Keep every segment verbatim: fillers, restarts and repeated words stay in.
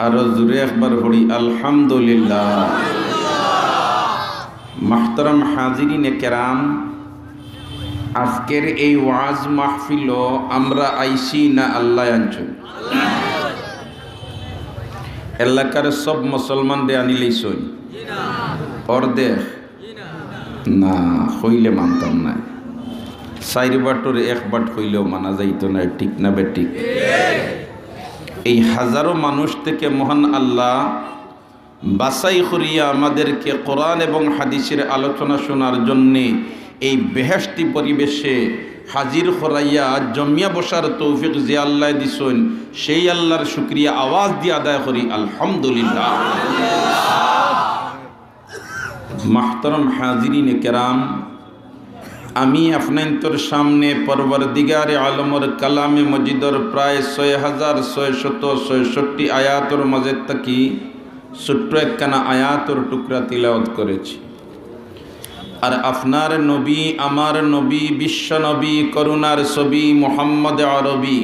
আরো জোরে একবার পড়ি, আলহামদুলিল্লাহ। মাহতারাম হাজিরিনে কেরাম, আজকের এই ওয়াজ মাহফিলো আমরা আইছি না আল্লায় আনছইন? এলাকার সব মুসলমানরে আনিলাইছইন? অর্ধেক? না, কইলে মানতাম নায়। চাইর বাটর এক বাট কইলেও মানা যাইতো নায়, ঠিক না বেঠিক? এই হাজারো মানুষ থেকে মহান আল্লাহ বাছাই করিয়া আমাদেরকে কোরআন এবং হাদিসের আলোচনা শোনার জন্যে এই বেহেশতি পরিবেশে হাজির করাইয়া জমিয়া বসার তৌফিক যে আল্লায় দিছইন, সেই আল্লাহর শুকরিয়া আওয়াজ দিয়া আদায় করি, আলহামদুলিল্লাহ। মাহতারাম হাজিরিনে কেরাম, আমি আপনাইন্তর সামনে পরওয়ারদিগারে আলমর কালামে মজিদর প্রায় ছয় হাজার ছয়শত ছয়ষট্টি আয়াতর মাঝে থাকি ছোট্ট একখানা আয়াতর টুকরা তিলাওয়াত করেছি। আর আপনার নবী, আমার নবী, বিশ্ব নবী, করুণার ছবি মোহাম্মদ আরবি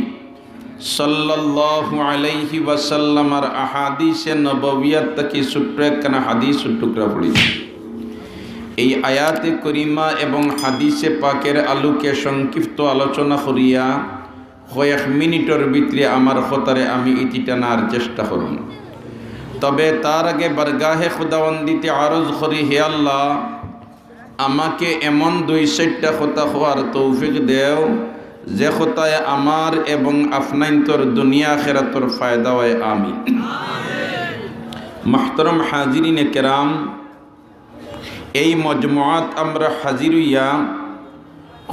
সাল্লাল্লাহু আলাইহি ওয়াসাল্লামর আহাদিসে নববিয়াত থাকি ছোট্ট একখানা হাদিসর টুকরা পড়েছি। এই আয়াতে করিমা এবং হাদিসে পাকের আলোকে সংক্ষিপ্ত আলোচনা করিয়া কয়েক মিনিটর ভিতরে আমার কথারে আমি ইতি টানার চেষ্টা করমু। তবে তার আগে বারগাহে খুদাবন্দিতে আরজ করি, হে আল্লাহ, আমাকে এমন দুই চাইরটা কথা কওয়ার তৌফিক দেও, যে কথায় আমার এবং আপনাইন্তর দুনিয়া আখেরাতর ফায়দা হয়। আমিন। মাহতারাম হাজিরিনে কেরাম, এই মজমুআত আমরা হাজির হইয়া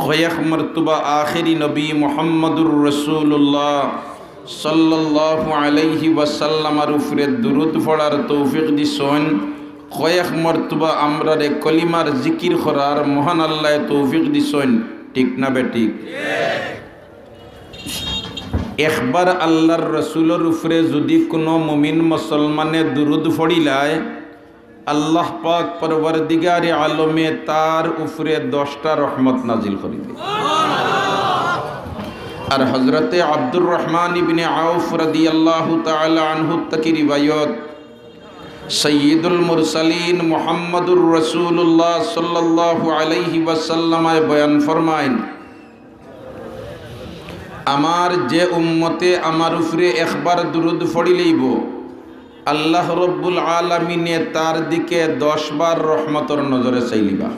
কয়েক মর্তবা আখেরি নবী মুহাম্মদুর রাসূলুল্লাহ সাল্লাল্লাহু আলাইহি ওয়াসাল্লামর উপরে দুরুদ পড়ার তৌফিক দিছইন, কয়েক মর্তবা আমরারে কলিমার জিকির করার মহান আল্লায় তৌফিক দিছইন, ঠিক না বেঠিক? একবার আল্লাহর রসুলর উপরে যদি কোনো মুমিন মুসলমানে দুরুদ পড়িলায়, আল্লাহ পাক পরওয়ারদিগারে আলমে তার উপরে দশটা রহমত নাজিল করি দেয়। আর হজরতে আব্দুর রহমান ইবনে আউফ রাদিয়াল্লাহু তাআলা আনহু থাকি রিবায়ত, সাইয়্যিদুল মুরসালিন মুহাম্মাদুর রাসূলুল্লাহ সাল্লাল্লাহু আলাইহি ওয়াসাল্লামে বয়ান ফরমাইন, আমার যে উম্মতে আমার উপরে একবার দুরুদ পড়িলাইবো, আল্লাহ রব্বুল আলামিনে তার দিকে দশ বার রহমতর নজরে চাইলিবা,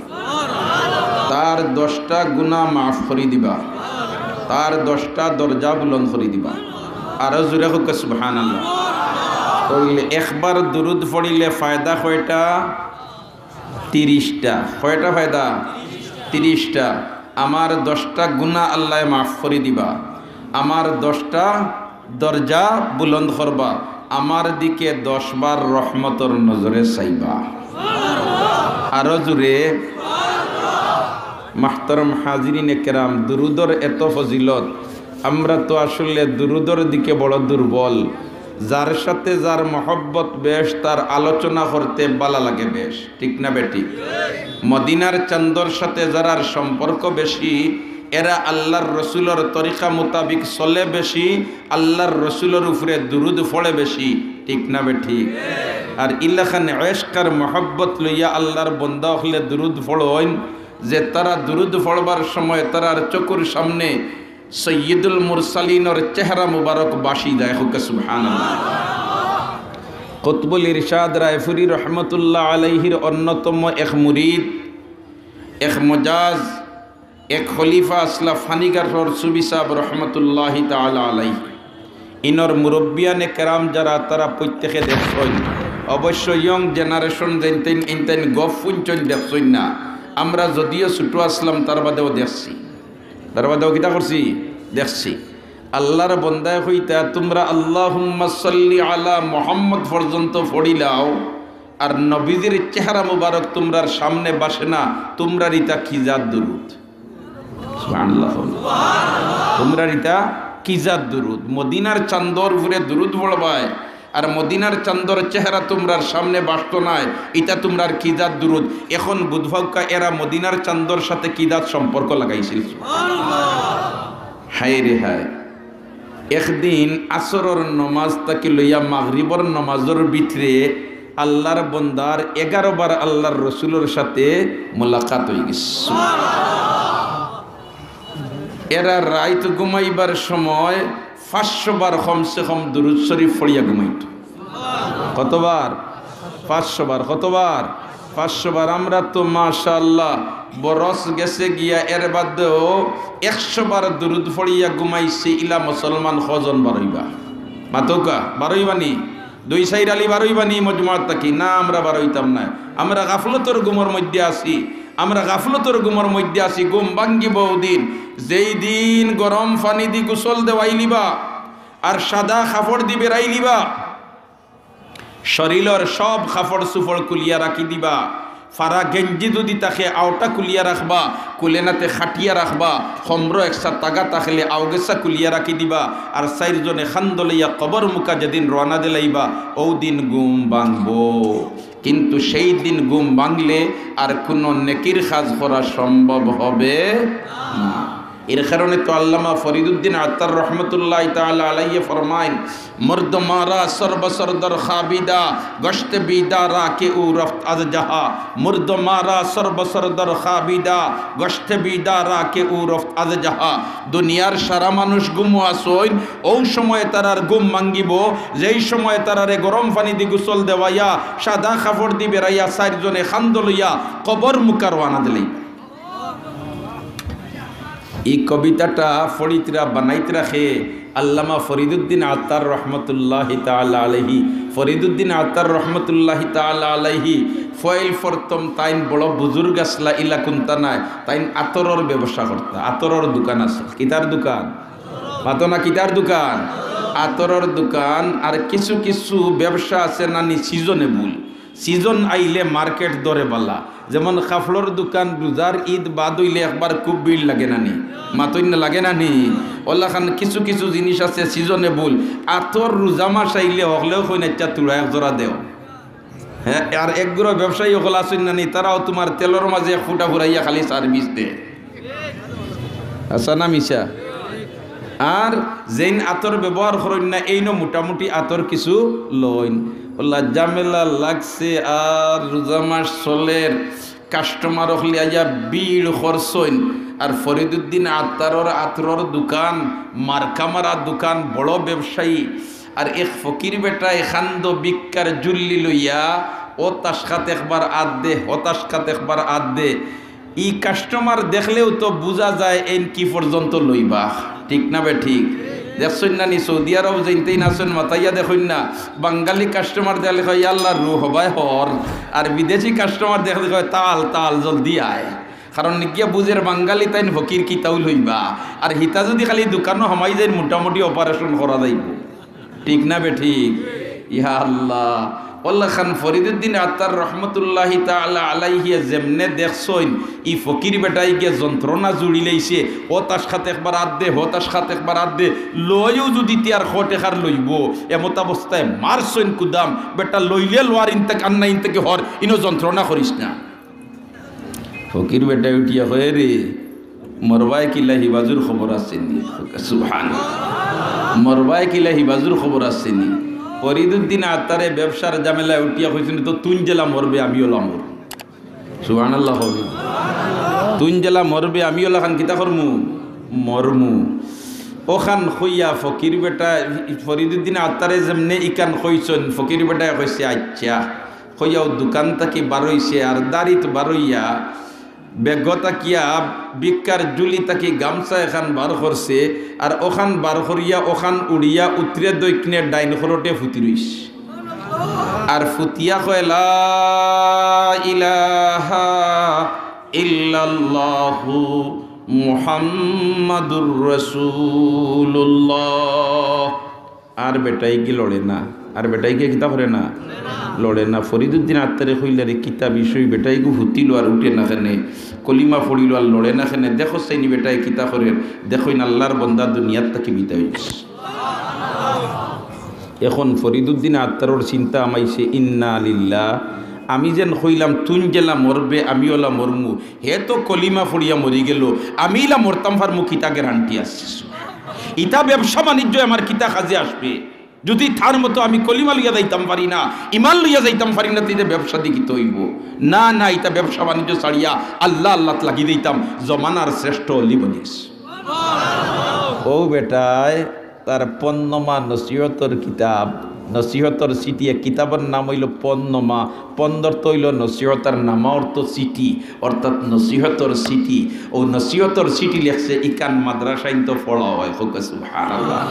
তার দশটা গুনাহ মাফ করি দিবা, তার দশটা দরজা বুলন্দ করি দিবা। আরো জোরে কউক্কা সুবহানাল্লাহ। তাইলে একবার দুরুদ পড়িলে ফায়দা কয়টা? তিরিশটা। কয়টা ফায়দা? তিরিশটা। আমার দশটা গুনাহ আল্লায় মাফ করি দিবা, আমার দশটা দরজা বুলন্দ করবা, আমার দিকে দশ বার রহমতর নজরে চাইবা। আরো জোরে। মাহতারাম হাজিরিনে কেরাম, দুরুদর এত ফজিলত, আমরা তো আসলে দুরুদর দিকে বড় দুর্বল। যার সাথে যার মহব্বত বেশ, তার আলোচনা করতে বালা লাগে বেশ, ঠিক না বেঠিক? মদিনার চান্দর সাথে যারার সম্পর্ক বেশি, এরা আল্লাহর রসুলর তরিকা মোতাবিক চলে বেশি, আল্লাহর রসুলর উপরে দুরুদ পড়ে বেশি, ঠিক না বেঠিক? আর ইলাখান এশক আর মহব্বত লইয়া আল্লাহর বন্দা অকলে দুরুদ পড়ইন, যে তারা দুরুদ পড়বার সময় তারার চকুর সামনে সৈয়দুল মুরসালিনর চেহারা মুবারক বাসি যায়। কউক্কা সুবহানাল্লাহ। কুতবুল ইরশাদ রায়পুরী রহমতুল্লাহ আলাইহির অন্যতম এক মুরিদ, এক মজাজ, এক খলিফা আছলা ফানিঘাটর সুফি সাব রহমতুল্লাহি তাআলা আলাইহি। ইনর মুরব্বিয়ানে কেরাম যারা, তারা প্রত্যেকে দেখছইন। অবশ্য young generation যেইনতাইন, ইনতাইন গফ হুনছইন, দেখছইন না। আমরা যদিও ছোট আছলাম, তার বাদেও দেখছি। তার বাদেও কিতা করছি? দেখছি। আল্লাহর বন্দায় কইতা, তুমরা আল্লাহুম্মা সাল্লি আলা মুহাম্মদ পর্যন্ত পড়িলাও, আর নবীজির চেহারা মুবারক তুমরার সামনে বাসে না, তুমরার ইতা কি জাত দুরুদ? সুবহানাল্লাহ। তুমরার ইতা কি জাত দুরুদ? মদিনার চান্দর উপরে দুরুদ পড়বায়, আর মদিনার চান্দর চেহারা তুমরার সামনে বাসতো নায়, ইতা তুমরার কি জাত দুরুদ? এখন বুঝ পাউক্কা এরা মদিনার চান্দর সাথে কি জাত সম্পর্ক লাগাইছিল। হায় রে হায়। একদিন আসরর নমাজ থাকি লইয়া মাগরিবর নমাজর ভিতরে আল্লাহর বন্দার এগারো বার আল্লাহর রসুলর সাথে মোলাকাত অইগেছে। এরা রাইত ঘুমাইবার সময় পাঁচশো বার কমসে কম দুরুদ শরীফ পড়িয়া ঘুমাইত। কতবার? পাঁচশো বার। কতবার? পাঁচশো বার। আমরা তো মাশাআল্লাহ বরস গেছে গিয়া, এর বাদেও একশো বার দুরুদ পড়িয়া ঘুমাইছি, ইলা মুসলমান কয়জন বারইবা? মাতউক্কা, বারইবা নি? দুই চাইর আলি বারইবা নি মজমাত থাকি? না, আমরা বারইতাম নায়। আমরা গাফলতর ঘুমর মধ্যে আছি, আমরা গাফলতর ঘুমর মধ্যে আছি। ঘুম ভাঙ্গিবো অউ দিন, যেই দিন গরম পানি দি গোসল দেওয়াইলিবা আর সাদা কাপড় দি বেড়াইলিবা, শরীলর সব কাপড় চুপড় খুলিয়া রাখি দিবা। ফাড়া গেঞ্জি যুদি থাকে, অউটা খুলিয়া রাখবা, কুলেনাতে খাটিয়া রাখবা, কমরো একসা তাগা থাকলে অউগেসা খুলিয়া রাখি দিবা। আর চাইরজনে কান্দো লইয়া কবর মুখা যেদিন রওয়ানা দিলাইবা, অউ দিন ঘুম ভাঙ্গবো। কিন্তু সেই দিন ঘুম ভাঙ্গলে আর কুনু নেকির কাজ করা সম্ভব হবে না। এর কারণে তো আল্লামা ফরিদুদ্দিন আত্তার রহমতুল্লাহ তাআলা আলাইহি ফরমাইন, "মুর্দ মারা সর্ব সরদর খাবিদা, গশতে বিদারা কে উ রফত আজ জাহা।" মুর্দ মারা সর্ব সরদর খাবিদা, গশতে বিদারা কে উ রফত আজ জাহা। দুনিয়ার সারা মানুষ ঘুমো আছইন, অউ সময় তারার ঘুম ভাঙ্গিবো, যেই সময় তারারে গরম পানি দি গোসল দেওয়াইয়া, সাদা কাপড় দি বেড়াইয়া, চাইরজনে কান্দো লইয়া কবর মুখা রওয়ানা দিলাইবা। ই কবিতাটা পড়িতরা, বানাইতরা কে? আল্লামা ফরিদুদ্দিন আত্তার রহমতুল্লাহি তাআলা আলাইহি। ফরিদুদ্দিন আত্তার রহমতুল্লাহি তাআলা আলাইহি, ফয়ল প্রথম তাইন বড় বুজুর্গ আছলা, ইলা কুন্তা নায়, তাইন আতরর ব্যবসা করতা, আতরর দোকান আছে। কিতার দোকান? মাতো না, কিতার দোকান? আতরর দোকান। আর কিছু কিছু ব্যবসা আছে নানি seasonable, সিজন আইলে মার্কেট ধরে বালা। যেমন কাপড়র দোকান রোজার ঈদ বাদ অইলে একবার খুব ভিড় লাগে নানি, মাতইন না, লাগে নানি? অলাখান কিছু কিছু জিনিস আছে seasonable। আতর রোজা মাস আইলে হকলেও কইন, "আইচ্ছা, তুড়া এক জোড়া দেও।" হ্যাঁ, আর এক গুরা ব্যবসায়ী হকল আছইন নানি, তারাও তুমার তেলর মাঝে এক ফুটা ফুরাইয়া খালি সার্ভিস দেয়। হাছা না মিছা? আর যেইন আতর ব্যবহার করইন না, এইনও মোটামুটি আতর কিছু লইন। অলা ঝামেলা লাগছে, আর রোজা মাস চলের, কাস্টমার অকলে আইয়া ভিড় করছইন। আর ফরিদুদ্দিন আত্তারর আতরর দোকান, মার্কা মারা দোকান, বড় ব্যবসায়ী। আর এক ফকির বেটায় কান্দো ভিক্ষার ঝুলি লইয়া, অউ তাসকাত একবার আত দে, অউ তাসকাত একবার আত দে। ই কাস্টমার দেখলেও তো বুঝা যায় এইন কি পর্যন্ত লইবা, ঠিক না বেঠিক? দেখছইন না নি, সৌদি আরব যেইন তেইন আছইন, মাতাইয়া দেখইন না, বাঙালি কাস্টমার দেখলে কয়, "ইয়াল্লা, রু হবায় হর।" আর বিদেশি কাস্টমার দেখলে কয়, "তাল, তাল, জলদি আয়।" কারণ নিকিয়া বুঝের বাঙালি তাইন ফকির কিতাউ লইবা। আর হিতা যুদি খালি দোকানো হামাই যাইন, মোটামুটি অপারেশন করা যাইবো। ঠিক না বেঠিক? ইয়া আল্লাহ। অলাখান ফরিদুদ্দিন আত্তার রহমতুল্লাহি তাআলা আলাইহি যেমনে দেখছইন, ই ফকির বেটায় গিয়া যন্ত্রণা জুড়ি লাইছে, অউ তাসকাত একবার আত দে, অউ তাসকাত একবার আত দে, লইও যুদি তে আর ক টেকার লইবো, এমত অবস্থায় মারছইন কুদাম, বেটা লইলে লওয়ার ইন থাকি, আর না ইন থাকি হর, ইনো যন্ত্রণা করিস না। ফকির বেটায় উঠিয়া কয়, "রে, মরবায় কিলা হি বাজুর খবর আছে নি?" সুবহানাল্লাহ। "মরবায় কিলা হি বাজুর খবর আছে নি?" ফরিদুদ্দিন আত্তারে ব্যবসার ঝামেলায় উঠিয়া কইছইন, "তো তুইন যেলা মরবে, আমিও অলা মরমু।" সুবহানাল্লাহ কইন। "তুইন যেলা মরবে, আমিও অলাখান কিতা করমু? মরমু।" অখান কইয়া ফকির বেটা, ফরিদুদ্দিন আত্তারে যেমনে ইখান কইছইন, ফকির বেটায় কইছে, "আইচ্ছা।" কইয়া অউ দোকান থাকি বারইছে, আর দাড়িত বারইয়া বেগো থাকিয়া ভিক্ষার ঝুলি থাকি গামছা এখান বার করছে, আর অখান বার করিয়া অখান উড়িয়া উতরে দক্ষিণে ডাইন খরটে ফুতি রইছে। আর ফুতিয়া কয়, "লা ইলাহা ইল্লাল্লাহু মুহাম্মাদুর রাসূলুল্লাহ।" আর বেটাইগু লড়ে না, আর বেটাইগু কিতা করে না, লড়ে না। ফরিদুদ্দিন আত্তারে কইলা, "রে, কিতা বিষয়, বেটাইগু ফুতিলো আর উঠে না কেনে, কলিমা পড়িলো আর লড়ে না কেনে, দেখো চাইনি বেটায় কিতা করের।" দেখইন আল্লার বন্দা দুনিয়ার থাকি বিদায় অইছে। এখন ফরিদুদ্দিন আত্তারর চিন্তা হামাইছে, "ইন্না লিল্লাহ, আমি যেন কইলাম তুইন যেলা মরবে, আমি অলা মরমু, হে তো কলিমা পড়িয়া মরি গেলো, আমি ইলা মরতাম পারমু, কিতা গ্যারান্টি আছে?" ইতা ব্যবসা বাণিজ্য আমার কিতা কাজে আসবে? যদি তার মতো আমি কলিমা লইয়া যাইতাম পারি না, ইমান লইয়া যাইতাম পারি না, তে ইতা ব্যবসা দি কিতা অইবো? না, না, ইতা ব্যবসা বাণিজ্য ছাড়িয়া আল্লাহ আল্লাহত লাগি দিতাম, জমানার শ্রেষ্ঠ অলি বনিস। ও বেটায় তার পন্নমা নসিহতর কিতাব, নসিহতর চিঠি, এক কিতাবর নাম অইলো পন্নমা, পন্দর তো অইলো নসিহত আর নামা অর্থ চিঠি, অর্থাৎ নসিহতর চিঠি। ও নসিহতর চিঠি লেখছে, ইখান মাদ্রাসাইন তো পড়া হয়, কউক্কা সুবহানাল্লাহ।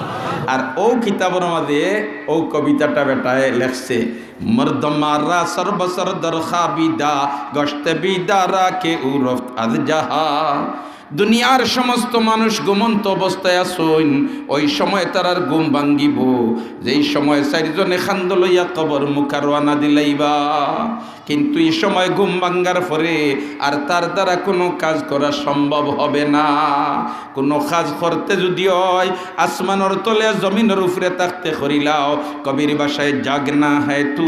আর ও কিতাবর মাঝে ও কবিতাটা বেটায় লেখছে, মর্দ মারা সর্বসর দর খাবিদা, গশতে বিদারা কে উরফত আজ জাহা। দুনিয়ার সমস্ত মানুষ ঘুমন্ত অবস্থায় আছইন, ওই সময় তারার ঘুম ভাঙ্গিবো, যেই সময় চাইরজনে খান্দ লইয়া কবর মুখা রওয়ানা দিলাইবা। কিন্তু এই সময় ঘুম ভাঙ্গার পরে আর তার দ্বারা কোনো কাজ করা সম্ভব হবে না। কোনো কাজ করতে যদি হয়, আসমানর তলে জমিনর উপরে থাকতে করিলাও। কবির ভাষায়, জাগনা হ্যায় তু,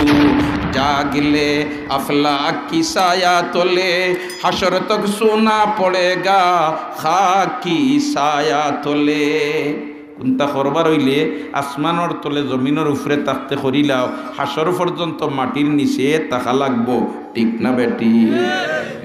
জাগলে আফলাক কি ছায়া তলে, হাশর তক সোনা পড়েগা খাকি ছায়া তলে। কুনটা করবার অইলে আসমানর তলে জমিনর উপরে থাকতে করিলাও, হাশর পর্যন্ত মাটির নিচে থাকা লাগবো, ঠিক না বেটি?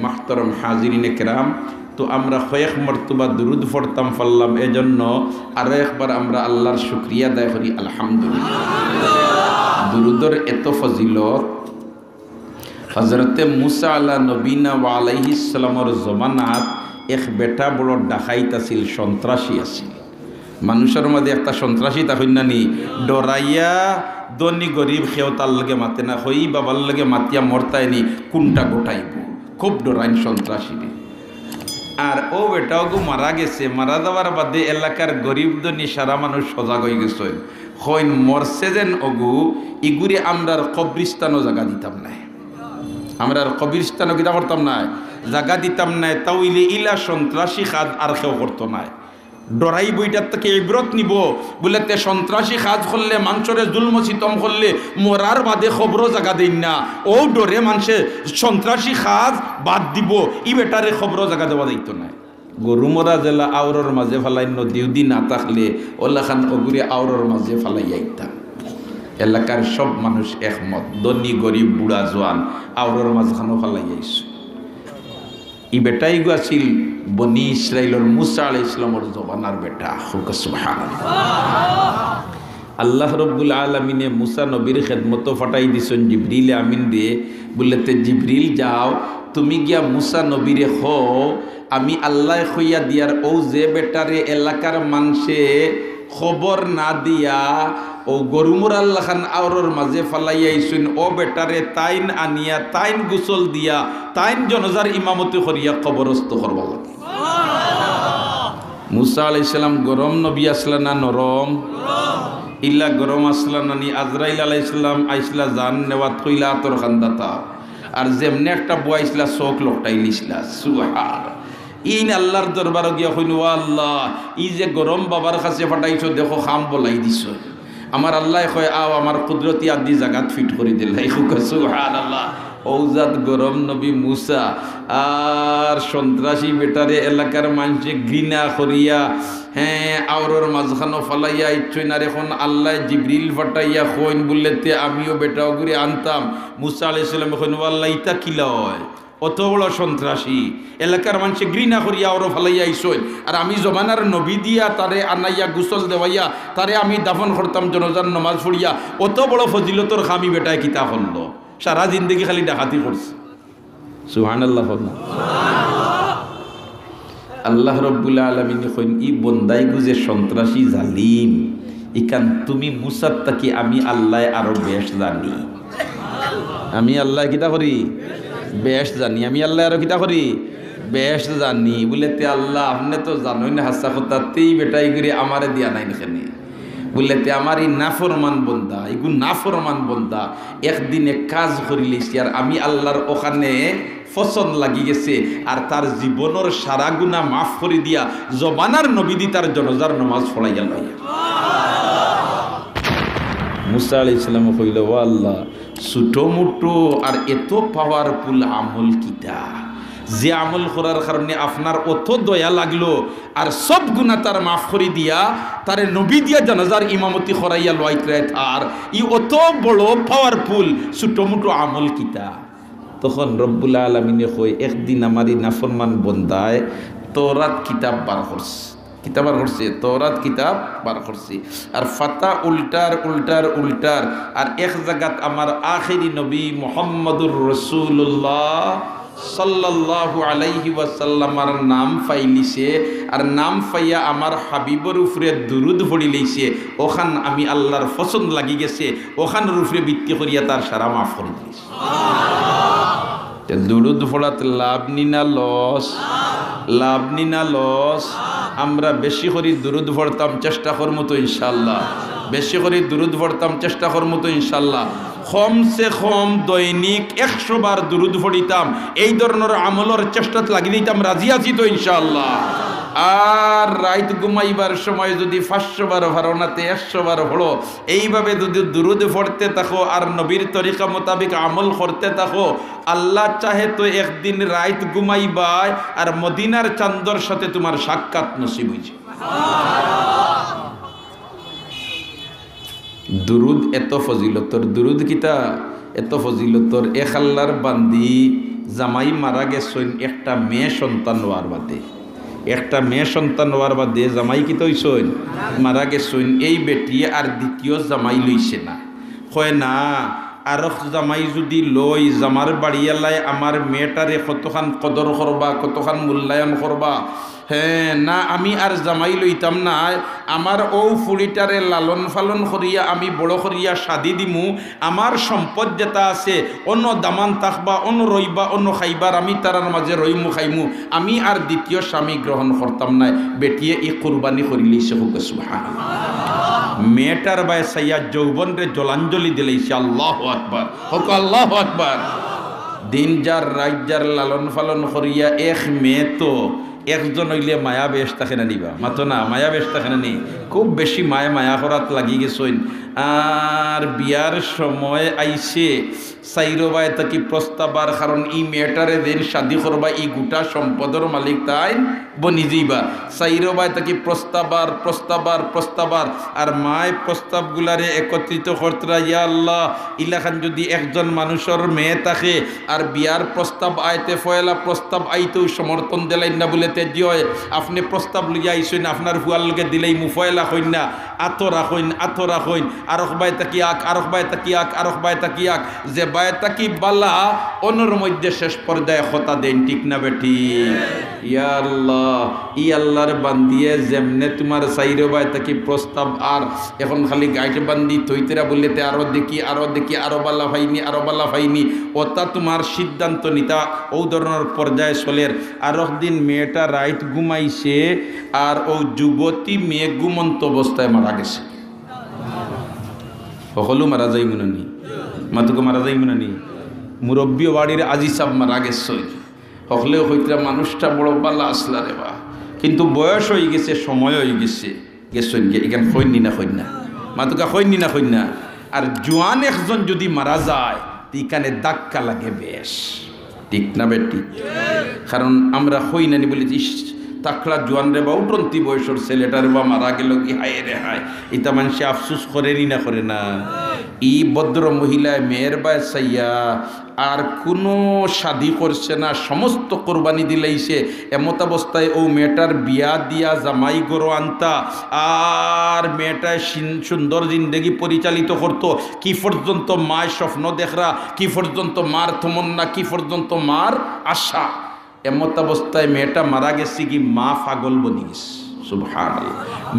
মাহতরম হাজিরিনে কেরাম, তো আমরা কয়েক মর্তবা দুরুদ পড়তাম পারলাম, এজন্য আরো একবার আমরা আল্লাহর শুকরিয়া আদায় করি, আলহামদুলিল্লাহ। দুরুদর এত ফজিলত, হজরতে মুসা আলা নবীনা ওয়া আলাইহিস সালামর জমানাত এক বেটা বড় ডাকাইত আছিল, সন্ত্রাসী আছিল। মানুষর মাঝে একটা সন্ত্রাসী তা হইন না নি, ডরাইয়া ধনী গরিব কেউ তার লগে মাতে না, হই বাবার লগে মাতিয়া মরতায় নি, কুনটা ঘটাইবো, খুব ডরাইন সন্ত্রাসীরে। আর ও বেটা ওগু মারা গেছে, মারা যাওয়ার বাদে এলাকার গরিব ধনী সারা মানুষ সজাগ হয়ে গেছে, কইন মরছে যেন ওগু, ইগুরে আমরার কবরিস্তানও জাগা দিতাম নায়। আমরার কবরিস্তানও কিতা করতাম নায়, জাগা দিতাম নায়। তা অইলে ইলা সন্ত্রাসী কাজ আর কেউ করতো নায়। ডরাইবো, ইটার থাকি ইবরত নিবো। বুলে তে সন্ত্রাসী কাজ করলে, মানষরে জুলম সিতম করলে, মরার বাদে কবরও জাগা দেইন না। ও ডরে মানষে সন্ত্রাসী কাজ বাদ দিবো, ই বেটারে কবরও জাগা দেওয়া যাইতো নায়। গরু মরা যেলা আওরর মাঝে ফালাইন, নদী উদি না থাকলে ওলাখান ওগুরে আওরর মাঝে ফালাই আইতাম। এলাকার সব মানুষ একমত, ধনী গরিব বুড়া জোয়ান আওরর মাঝখানো ফালাই আইছে। ই বেটাইগু আছিল বনি ইসরাইলর মুসা আলাইহিস সালামর জমানার বেটা। কউক্কা সুবহানাল্লাহ। আল্লাহ রব্বুল আলামিনে মুসা নবীর খেদমতো ফাটাই দিছইন জিবরিল আমিনরে। বুলে তে জিবরিল যাও, তুমি গিয়া মুসা নবীরে কও, আমি আল্লায় কইয়া দিয়ার ও যে বেটারে এলাকার মানষে খবর না দিয়া ও গরু মরার লাখান আওরর মাঝে ফালাইয়া আইছইন, ও বেটারে তাইন আনিয়া, তাইন গোসল দিয়া, তাইন জনাজার ইমামতি করিয়া কবরস্থ করবার লাগি। মুসা আলাইহিস সালাম গরম নবী আছলা না নরম? ইলা গরম আছলা না নি? আজরাইল আলাইহিস সালাম আইছলা জান নেওয়াত কইলা আতর খান্দাতা, আর যেমনে একটা বওয়াইছলা চউখ লকটাইলিছলা। সুবহান। ইন আল্লাহর দরবারো গিয়া কইন, "ও আল্লাহ, ই যে গরম বাবার কাছে ফাটাইছো, দেখো কাম বলাই দিছো।" আমার আল্লায় কয়, "আও, আমার কুদরতি আদি জাগাত ফিট করি দিলাই।" কউক্কা সুবহানাল্লাহ। অউ জাত গরম নবী মুসা আর সন্ত্রাসী বেটারে এলাকার মানষে ঘৃণা করিয়া, হ্যাঁ, আওরর মাঝখানো ফালাইয়া আইছইন। আর এখন আল্লায় জিবরিল ফাটাইয়া কইন বুলে তে আমিও বেটা ওগুরে আনতাম। মুসা আলাইহিস সালামে কইন, "ও আল্লাহ, ইতা কিলা অয়?" অত বড় সন্ত্রাসী, এলাকার মানষে ঘৃণা করিয়া আওরো ফালাইয়া আইছইন, আর আমি জমানার নবী দিয়া তারে আনাইয়া গোসল দেওয়াইয়া তারে আমি দাফন করতাম জনাজার নমাজ পড়িয়া, অত বড় ফজিলতর কাম ই বেটায় কিতা করলো? সারা জিন্দেগি খালি ডাকাতি করছে। সুবহানাল্লাহ কও না। আল্লাহ রব্বুল আলামিনে কইন, "ই বন্দাইগু যে সন্ত্রাসী জালিম, ইখান তুমি মুসার থাকি আমি আল্লায় আরো বেশ জানি।" আমি আল্লায় কিতা করি? বেশ জানি। আমি আল্লায় আরো কিতা করি? বেশ জানি। বুলে, "তে আল্লাহ, আপনে তো জানইন হাছা কথা, তে ই বেটাইগুরে আমারে দিয়া নাইন কেনে?" বুলে, "তে আমার ই নাফরমান বন্দা, ইগু নাফরমান বন্দা, একদিন এক কাজ করিলিছে, আর আমি আল্লাহর ওখানে পছন্দ লাগি গেছে, আর তার জীবনর সারা গুনা মাফ করি দিয়া জমানার নবীদি তার জনাজার নমাজ পড়াইয়া লইয়া।" মুসা আলাইহিস সালামে কইলা, "ও আল্লাহ, ছোট মোটো আর এত পাওয়ারফুল আমল কিতা?" যে আমল করার কারণে আপনার অত দয়া লাগলো, আর সব গুনা তার মাফ করি দিয়া, তারে নবী দিয়া জানাজার ইমামতি করাইয়া লওয়াইতরায় তার, ই অত বড় পাওয়ারফুল ছোট মোটো আমল কিতা? তখন রব্বুল আলামিনে কয়, একদিন আমার ই নাফরমান বন্দায় তওরাত কিতাব বার করছে, কিতাব বার করছে, তওরাত কিতাব বার করছে। আর ফাতা উল্টার, উল্টার, উল্টার, আর এক জাগাত আমার আখেরি নবী মুহাম্মদুর রাসূলুল্লাহ সাল্লাল্লাহু আলাইহি ওয়াসাল্লামর নাম পাইলিছে, আর নাম পাইয়া আমার হাবিবর উপরে দুরুদ পড়িলিছে। অখান আমি আল্লাহর পছন্দ লাগি গেছে, অখানর উপরে ভিত্তি করিয়া তার সারা মাফ করি দিলিছে। তে দুরুদ পড়াত লাভ নি না লস? লাভ নি না লস? আমরা বেশি করি দুরুদ পড়তাম, চেষ্টা করমু তো ইনশাআল্লাহ। বেশি করি দুরুদ পড়তাম, চেষ্টা করমু তো ইনশাআল্লাহ। কমসে কম দৈনিক একশো বার দুরুদ পড়িতাম, এই ধরনর আমলর চেষ্টাত লাগি দিতাম, রাজি আছি তো ইনশাআল্লাহ। আর রাইত ঘুমাইবার সময় যুদি পাঁচশো বার পারো না তে একশো বার পড়ো, এইভাবে যুদি দুরুদ পড়তে থাকো আর নবীর তরিকা মোতাবেক আমল করতে থাকো, আল্লাহ চাহে তো একদিন রাইত ঘুমাইবায় আর মদিনার চান্দর সাথে তুমার সাক্ষাৎ নসিব অইছে। দুরুদ এত ফজিলতর, দুরুদ কিতা এত ফজিলতর। এক আল্লাহর বান্দি জামাই মারা গেছইন একটা মেয়ে সন্তান অওয়ার বাদে, একটা মেয়ে সন্তান অওয়ার বাদে জামাই কিতা অইছইন? মারা গেছইন। এই বেটিয়ে আর দ্বিতীয় জামাই লইছে না। কয়, না, আরক জামাই যুদি লই, জামার বাড়িআলায় আমার মেয়েটারে কতখান কদর করবা, কতখান মূল্যায়ন করবা। হে, না, আমি আর জামাই লইতাম নায়। আমার অউ ফুড়িটারে লালন পালন করিয়া আমি বড় করিয়া শাদি দিমু। আমার সম্পদ যেটা আছে, অনো দামান থাকবা, অনো রইবা, অনো খাইবা, আর আমি তারার মাঝে রইমু, খাইমু। আমি আর দ্বিতীয় স্বামী গ্রহণ করতাম নায়। বেটিয়ে ই কুরবানি করিলিছে, কউক্কা সুবহানাল্লাহ। মেয়েটার বায় চাইয়া যৌবনরে জলাঞ্জলি দিলাইছে। আল্লাহু আকবার, কউক্কা আল্লাহু আকবার। দিন যার রাইত যার লালন পালন করিয়া এক মেয়ে তো একজন অইলে মায়া বেশ থাকে না নি বা? মাতো না, মায়া বেশ থাকে না নি? খুব বেশি মায়া, মায়া করাত লাগি গেছইন। আর বিয়ার সময় আইছে, চাইরো বায় থাকি প্রস্তাব আর, কারণ ই মেয়েটারে যেইন শাদি করবা, ই গুটা সম্পদর মালিক তাইন বনি যাইবা। চাইরো বায় থাকি প্রস্তাব আর, প্রস্তাব আর, প্রস্তাব আর। আর মায় প্রস্তাবগুলারে একত্রিত করতরা, ইয়া আল্লাহ, ইলাখান যুদি একজন মানুষর মেয়ে থাকে, আর বিয়ার প্রস্তাব আইতে, পয়লা প্রস্তাব আইতেউ সমর্থন দিলাইন না বুলে তে দিও, আপনে প্রস্তাব লইয়া আইছইন, আপনার ফুয়ার লগে দিলাইমু, পয়লা কইন না, আতো রাখইন, আতো রাখইন, আরক বায় থাকি আক, আরক বায় থাকি আক, আরক বায় থাকি আক, যে বায় থাকি বালা, অনর মধ্যে শেষ পর্যায়ে কথা দেইন, ঠিক না বেঠিক? ইয়া আল্লাহ, ই আল্লাহর বান্দিয়ে যেমনে তুমার চাইরো বায় থাকি প্রস্তাব আর, এখন খালি গাইট বান্দি থইতরা বুলে তে আরো দেখি, আরো দেখি, আরো বালা পাইনি, আরো বালা পাইনি, অতা তুমার সিদ্ধান্ত নিতা অউ ধরনর পর্যায়ে চলের। আরক দিন মেয়েটা রাইত ঘুমাইছে, আর অউ যুবতী মেয়ে ঘুমন্ত অবস্থায় মারা গেছে। হকলউ মারা যাইমু না নি? মাতুক্কা মারা যাইমু না নি? মুরব্বী বাড়ির আজি সাব মারা গেছইন। হকলেউ কইতরা, মানুষটা বড় বালা আছলা রে বা, কিন্তু বয়স অইগেছে, সময় অইগেছে, গেছইন গি, ইখান কইন নি না কইন না? মাতুক্কা কইন নি না কইন না? আর জোয়ান একজন যুদি মারা যায়, তে ইখানে ধাক্কা লাগে বেশ, ঠিক না বেঠিক? কারণ আমরা কই না নি বুলে, ইশ, তাকড়া জোয়ান রে বা, উঠন্তি বয়সর ছেলেটা রে বা মারা গেলো গি, হায় রে হায়, ইতা মানষে আফসোস করে নি না করে না? ই ভদ্র মহিলায় মেয়ের বায় চাইয়া আর কুনু শাদি করছে না, সমস্ত কুরবানি দিলাইছে। এমতাবস্থায় অউ মেয়েটার বিয়া দিয়া জামাই ঘরো আনতা, আর মেয়েটায় সিন-, সুন্দর জিন্দেগি পরিচালিত করতো। কি পর্যন্ত মায় স্বপ্ন দেখরা, কি পর্যন্ত মার তমন্না, কি পর্যন্ত মার আশা। এমতাবস্থায় মেয়েটা মারা গেছে গি, মা পাগল বনি গেছে। সুবহানাল্লাহ।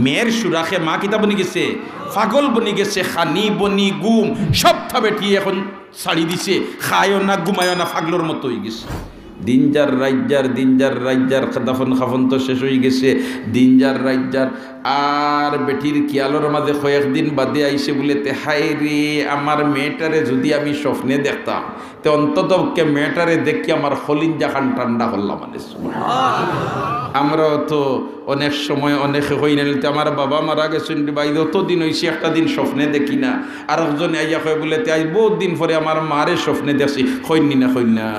মেয়ের সুরাখে মা কিতা বনি গেছে? পাগল বনি গেছে। খানি, বনি, ঘুম সবতা বেটিয়ে এখন ছাড়ি দিছে। খায়ও না, ঘুমায়ও না, পাগলর মতো অইগেছে। দিন যার রাইত যার, দিন যার রাইত যার, দাফন কাফন তো শেষ অইগেছে। দিন যার রাইত যার, আর বেটির খিয়ালর মাঝে কয়েকদিন বাদে আইছে বুলে, তে হায় রে, আমার মেয়েটারে যুদি আমি স্বপ্নে দেখতাম, তে অন্তত পক্ষে মেয়েটারে দেখি আমার কলিজাখান ঠান্ডা করলাম। মানে, সুবহানাল্লাহ। আমরাও তো অনেক সময় অনেকে কই না, তে আমার বাবা মারা গেছইন রে বা, অতদিন অইছে, একটা দিন স্বপ্নে দেখি না। আরকজনে আইয়া কয় বুলে, তে আইজ বউত দিন পরে আমার মারে স্বপ্নে দেখছি। কইন নি না, কইন না?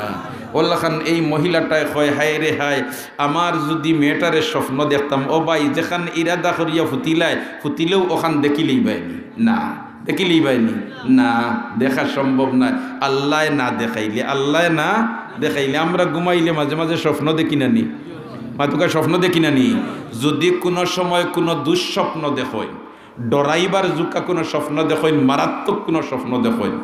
অলাখান এই মহিলাটায় কয়, "হায় রে হায়, আমার যুদি মেয়েটারে স্বপ্ন দেখতাম, ও ভাই, যেখান ইরাদা করিয়া ফুতিলায়, ফুতিলেও অখান দেখিলিবায়নি না, দেখিলিবায়নি না, দেখা সম্ভব নায়।" আল্লায় না দেখাইলে, আল্লায় না দেখাইলে। আমরা ঘুমাইলে মাঝে মাঝে স্বপ্ন দেখি না নি? মাতুকা, স্বপ্ন দেখি না নি? যুদি কুনু সময় কুনু দুঃস্বপ্ন দেখইন, ডরাইবার জুকা কুনু স্বপ্ন দেখইন, মারাত্মক কুনু স্বপ্ন দেখইন,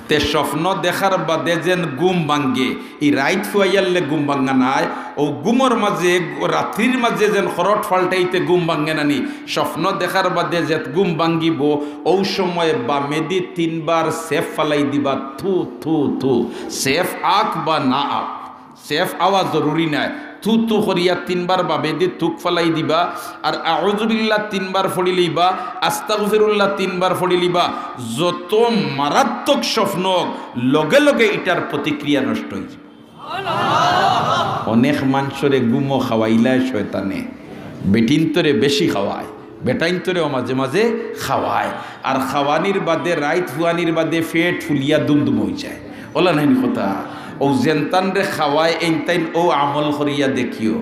তে স্বপ্ন দেখার বাদে যেন ঘুম ভাঙ্গে, ই রাইত ফুয়াইয়ারলে ঘুম ভাঙ্গা নায়, অউ ঘুমর মাঝে, রাত্রির মাঝে যেন খরট ফাল্টাইতে ঘুম ভাঙ্গে না নি, স্বপ্ন দেখার বাদে যে ঘুম ভাঙ্গিবো, অউ সময় বামেদি তিনবার সেফ ফালাই দিবা, থু, থু, থু। সেফ আক বা না আক, সেফ আওয়া জরুরি নায়। থু থু করিয়া তিনবার বামেদি থুক ফালাই দিবা, আর আউযুবিল্লাহ তিনবার পড়ি লইবা, আস্তাগফিরুল্লাহ তিনবার পড়ি লইবা। যত মারাত্মক স্বপ্ন, লগে লগে ইটার প্রতিক্রিয়া নষ্ট অইযিবো। অনেক মানষরে ঘুমো খাওয়াইলায় শয়তানে, বেটিন্তরে বেশি খাওয়ায়, বেটাইন্তরেও মাঝে মাঝে খাওয়ায়। আর খাওয়ানির বাদে, রাইত ফুয়ানির বাদে পেট ফুলিয়া দুমদুম অইযায়। অলা নায়নি কথা? অউ যেনতানরে খাওয়ায়, এইনতাইন অউ আমল করিয়া দেখিও।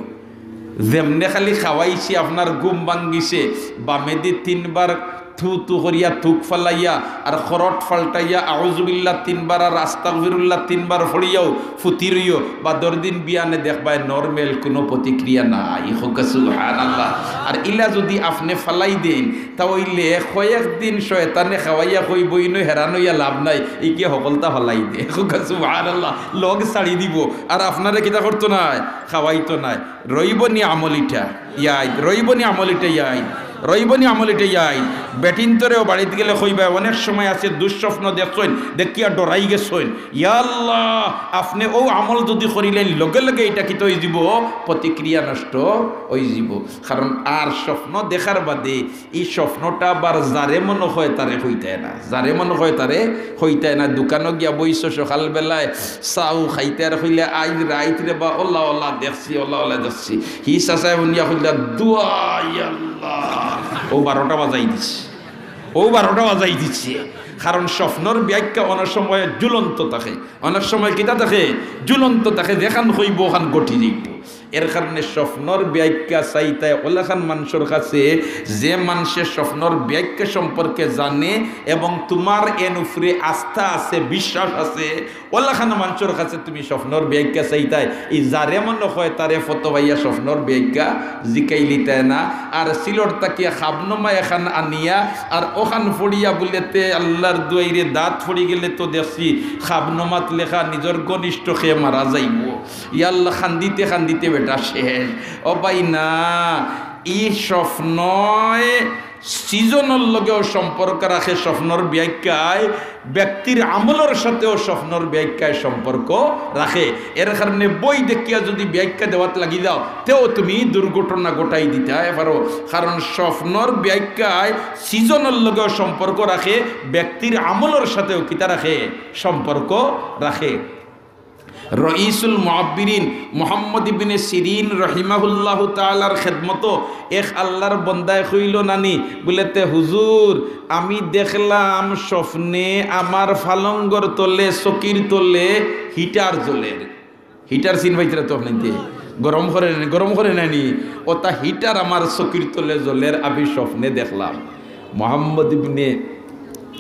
যেমনে খালি খাওয়াইছি, আপনার ঘুম ভাঙ্গিছে, বামেদি তিনবার থু থু করিয়া থুক ফালাইয়া আর খরট ফাল্টাইয়া আউযুবিল্লাহ তিনবার আর আস্তাগফিরুল্লাহ তিনবার পড়িয়াও ফুতি রইও, বাদর দিন বিয়ানে দেখবায় নরমাল কুনু প্রতিক্রিয়া নাই। কউক্কা সুবহানাল্লাহ। আর ইলা যুদি আপনে ফালাই দেইন, তা অইলে কয়েকদিন শয়তানে খাওয়াইয়া কইবো, "ইনো হেরান অইয়া লাভ নাই, ইগিয়ে হকলতা ফালাই দে।" কউক্কা সুবহানাল্লাহ। লগ ছাড়ি দিবো, আর আপনারে কিতা করতো নায়? খাওয়াইতো নায়। রইবো নি আমল ইটা ইয়াইদ, রইবো নি আমল ইটা ইয়াইদ, রইবো নি আমল ইটা ইয়াইদ। বেটিন্তরেও বাড়িত গেলে কইবা, অনেক সময় আছে দুঃস্বপ্ন দেখছইন, দেখিয়া ডরাই গেছইন। ইয়া আল্লাহ, আপনে অউ আমল যুদি করিলাইন, লগে লগে ইটা কিতা অইযিবো? প্রতিক্রিয়া নষ্ট অইযিবো। কারণ আর স্বপ্ন দেখার বাদে ই স্বপ্নটা আবার যারে মনো কয় তারে কইতায় না, যারে মনো কয় তারে কইতায় না। দোকানো গিয়া বইছো সকালবেলায়, চাও খাইতায় আর কইলে, "আইজ রাইত রে বা, অলা অলা দেখছি, অলা অলা দেখছি।" হি চাচায় হুনিয়া কইলা, "দোয়াই আল্লাহ।" অউ বারোটা বাজাই দিছে, অউ বারোটা বাজাই দিছে। কারণ স্বপ্নর ব্যাখ্যা অনেক সময় ঝুলন্ত থাকে, অনেক সময় কিতা থাকে? ঝুলন্ত থাকে, যেখান কইবো অখান ঘটি যাইবো। এর কারণে স্বপ্নর ব্যাখ্যা চাইতায় অলাখান মানষর কাছে, যে মানষে স্বপ্নর ব্যাখ্যা সম্পর্কে জানে এবং তুমার এন উপরে আস্থা আছে, বিশ্বাস আছে, অলাখান মানষর কাছে তুমি স্বপ্নর ব্যাখ্যা চাইতায়। ই যারে মনো কয় তারে ফতোয়াইয়া স্বপ্নর ব্যাখ্যা জিকাইলিতায় না। আর সিলট থাকিয়া খাবনমা এখান আনিয়া আর অখান পড়িয়া বুলে তে আল্লার দুয়াইরে দাঁত পড়ি গেলে তো দেখছি খাবনমাত লেখা নিজর ঘনিষ্ঠ কে মারা যাইবো। ইয়া আল্লাহ, কান্দিতে কান্দিতে বেটা শেষ। ও ভাই না, ই স্বপ্নয় সিজনর লগেও সম্পর্ক রাখে, স্বপ্নর ব্যাখ্যায় ব্যক্তির আমলর সাথেও স্বপ্নর ব্যাখ্যায় সম্পর্ক রাখে। এর কারণে বই দেখিয়া যুদি ব্যাখ্যা দেওয়াত লাগি যাও, তেও তুমি দুর্ঘটনা ঘটাই দিতায় পারো। কারণ স্বপ্নর ব্যাখ্যায় সিজনর লগেও সম্পর্ক রাখে, ব্যক্তির আমলর সাথেও কিতা রাখে? সম্পর্ক রাখে। রইসুল মুআব্বিরিন মুহাম্মদ ইবনে সিরিন রহিমাহুল্লাহু তাআলার খেদমতো এক আল্লার বন্দায় কইলো নানি, বুলে তে হুজুর, আমি দেখলাম স্বপ্নে আমার ফালঙ্গর তলে, চকির তলে হিটার জ্বলের। হিটার চিন পাইতরা তো আপনাইন্তে? গরম করে না, গরম করে নানি? অতা হিটার আমার চকির তলে জ্বলের, আমি স্বপ্নে দেখলাম। মুহাম্মদ ইবনে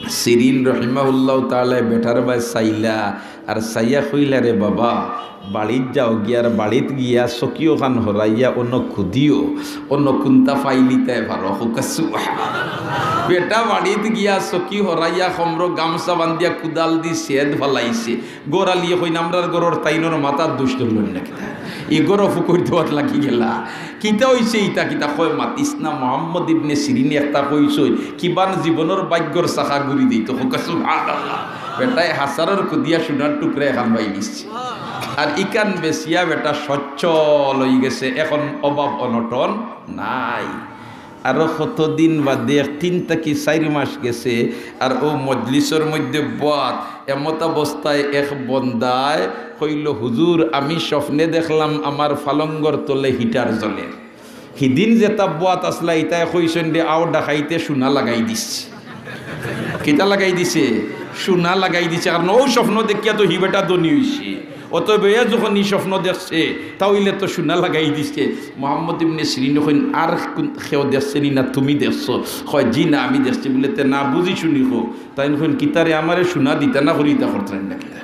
সিরিন রহিমাহুল্লাহু তাআলায় বেটার বায় চাইলা, আর চাইয়া কইলা, "রে বাবা, বাড়িত যাও গিয়া, আর বাড়িত গিয়া চকিওখান হরাইয়া অনো খুদিও, অনো কুন্তা পাইলিতায় পারো।" কউক্কা সুবহানাল্লাহ। বেটা বাড়িত গিয়া চকি হরাইয়া কমরো গামছা বান্ধিয়া কুদাল দি ছেদ ফালাইছে। ঘরআলিয়ে কইন, "আমরার ঘরর তাইনর মাথার দুষ ধরলো না কিতা? ই ঘরো ফুকইর দেওয়াত লাগি গেলা। কিতা অইছে ইতা কিতা?" কয়, "মাতিস না, মুহাম্মদ ইবনে সিরিনে একটা কইছইন, কিবান জীবনর ভাগ্যর চাকা ঘুরি দিত।" কউক্কা সুবহানাল্লাহ। বেটায় হাছারর খুদিয়া সোনার টুকরা এখান পাইলিছে। আর ইখান বেচিয়া বেটা সচ্ছল অইগেছে, এখন অভাব অনটন নাই। আরো কতদিন বাদে, এক তিন থাকি চাইর মাস গেছে, আর অউ মজলিসর মধ্যে বওয়াত, এমতাবস্থায় এক বন্দায় কইলো, "হুজুর, আমি স্বপ্নে দেখলাম আমার ফালঙ্গর তলে হিটার জ্বলের।" হিদিন যেতা বওয়াত আছলা, ইতায় কইছইন রে, আও ডাকাইতে সোনা লাগাই দিছে। কিতা লাগাই দিছে? সোনা লাগাই দিছে, কারণ অউ স্বপ্ন দেখিয়া তো হি বেটা ধনী অইছে। অতএব এ যখন ই স্বপ্ন দেখছে, তা অইলে তো সোনা লাগাই দিছে। মোহাম্মদ ইবনে সিরিনে কইন, "আর কুন কেউ দেখছে নি না, তুমি দেখছো?" কয়, "জি না, আমি দেখছি।" বলে, "তে না বুঝি শুনি কও।" তাইন কইন, "কিতারে আমারে সোনা দিতা না করি ইতা করতায় না কিতা?"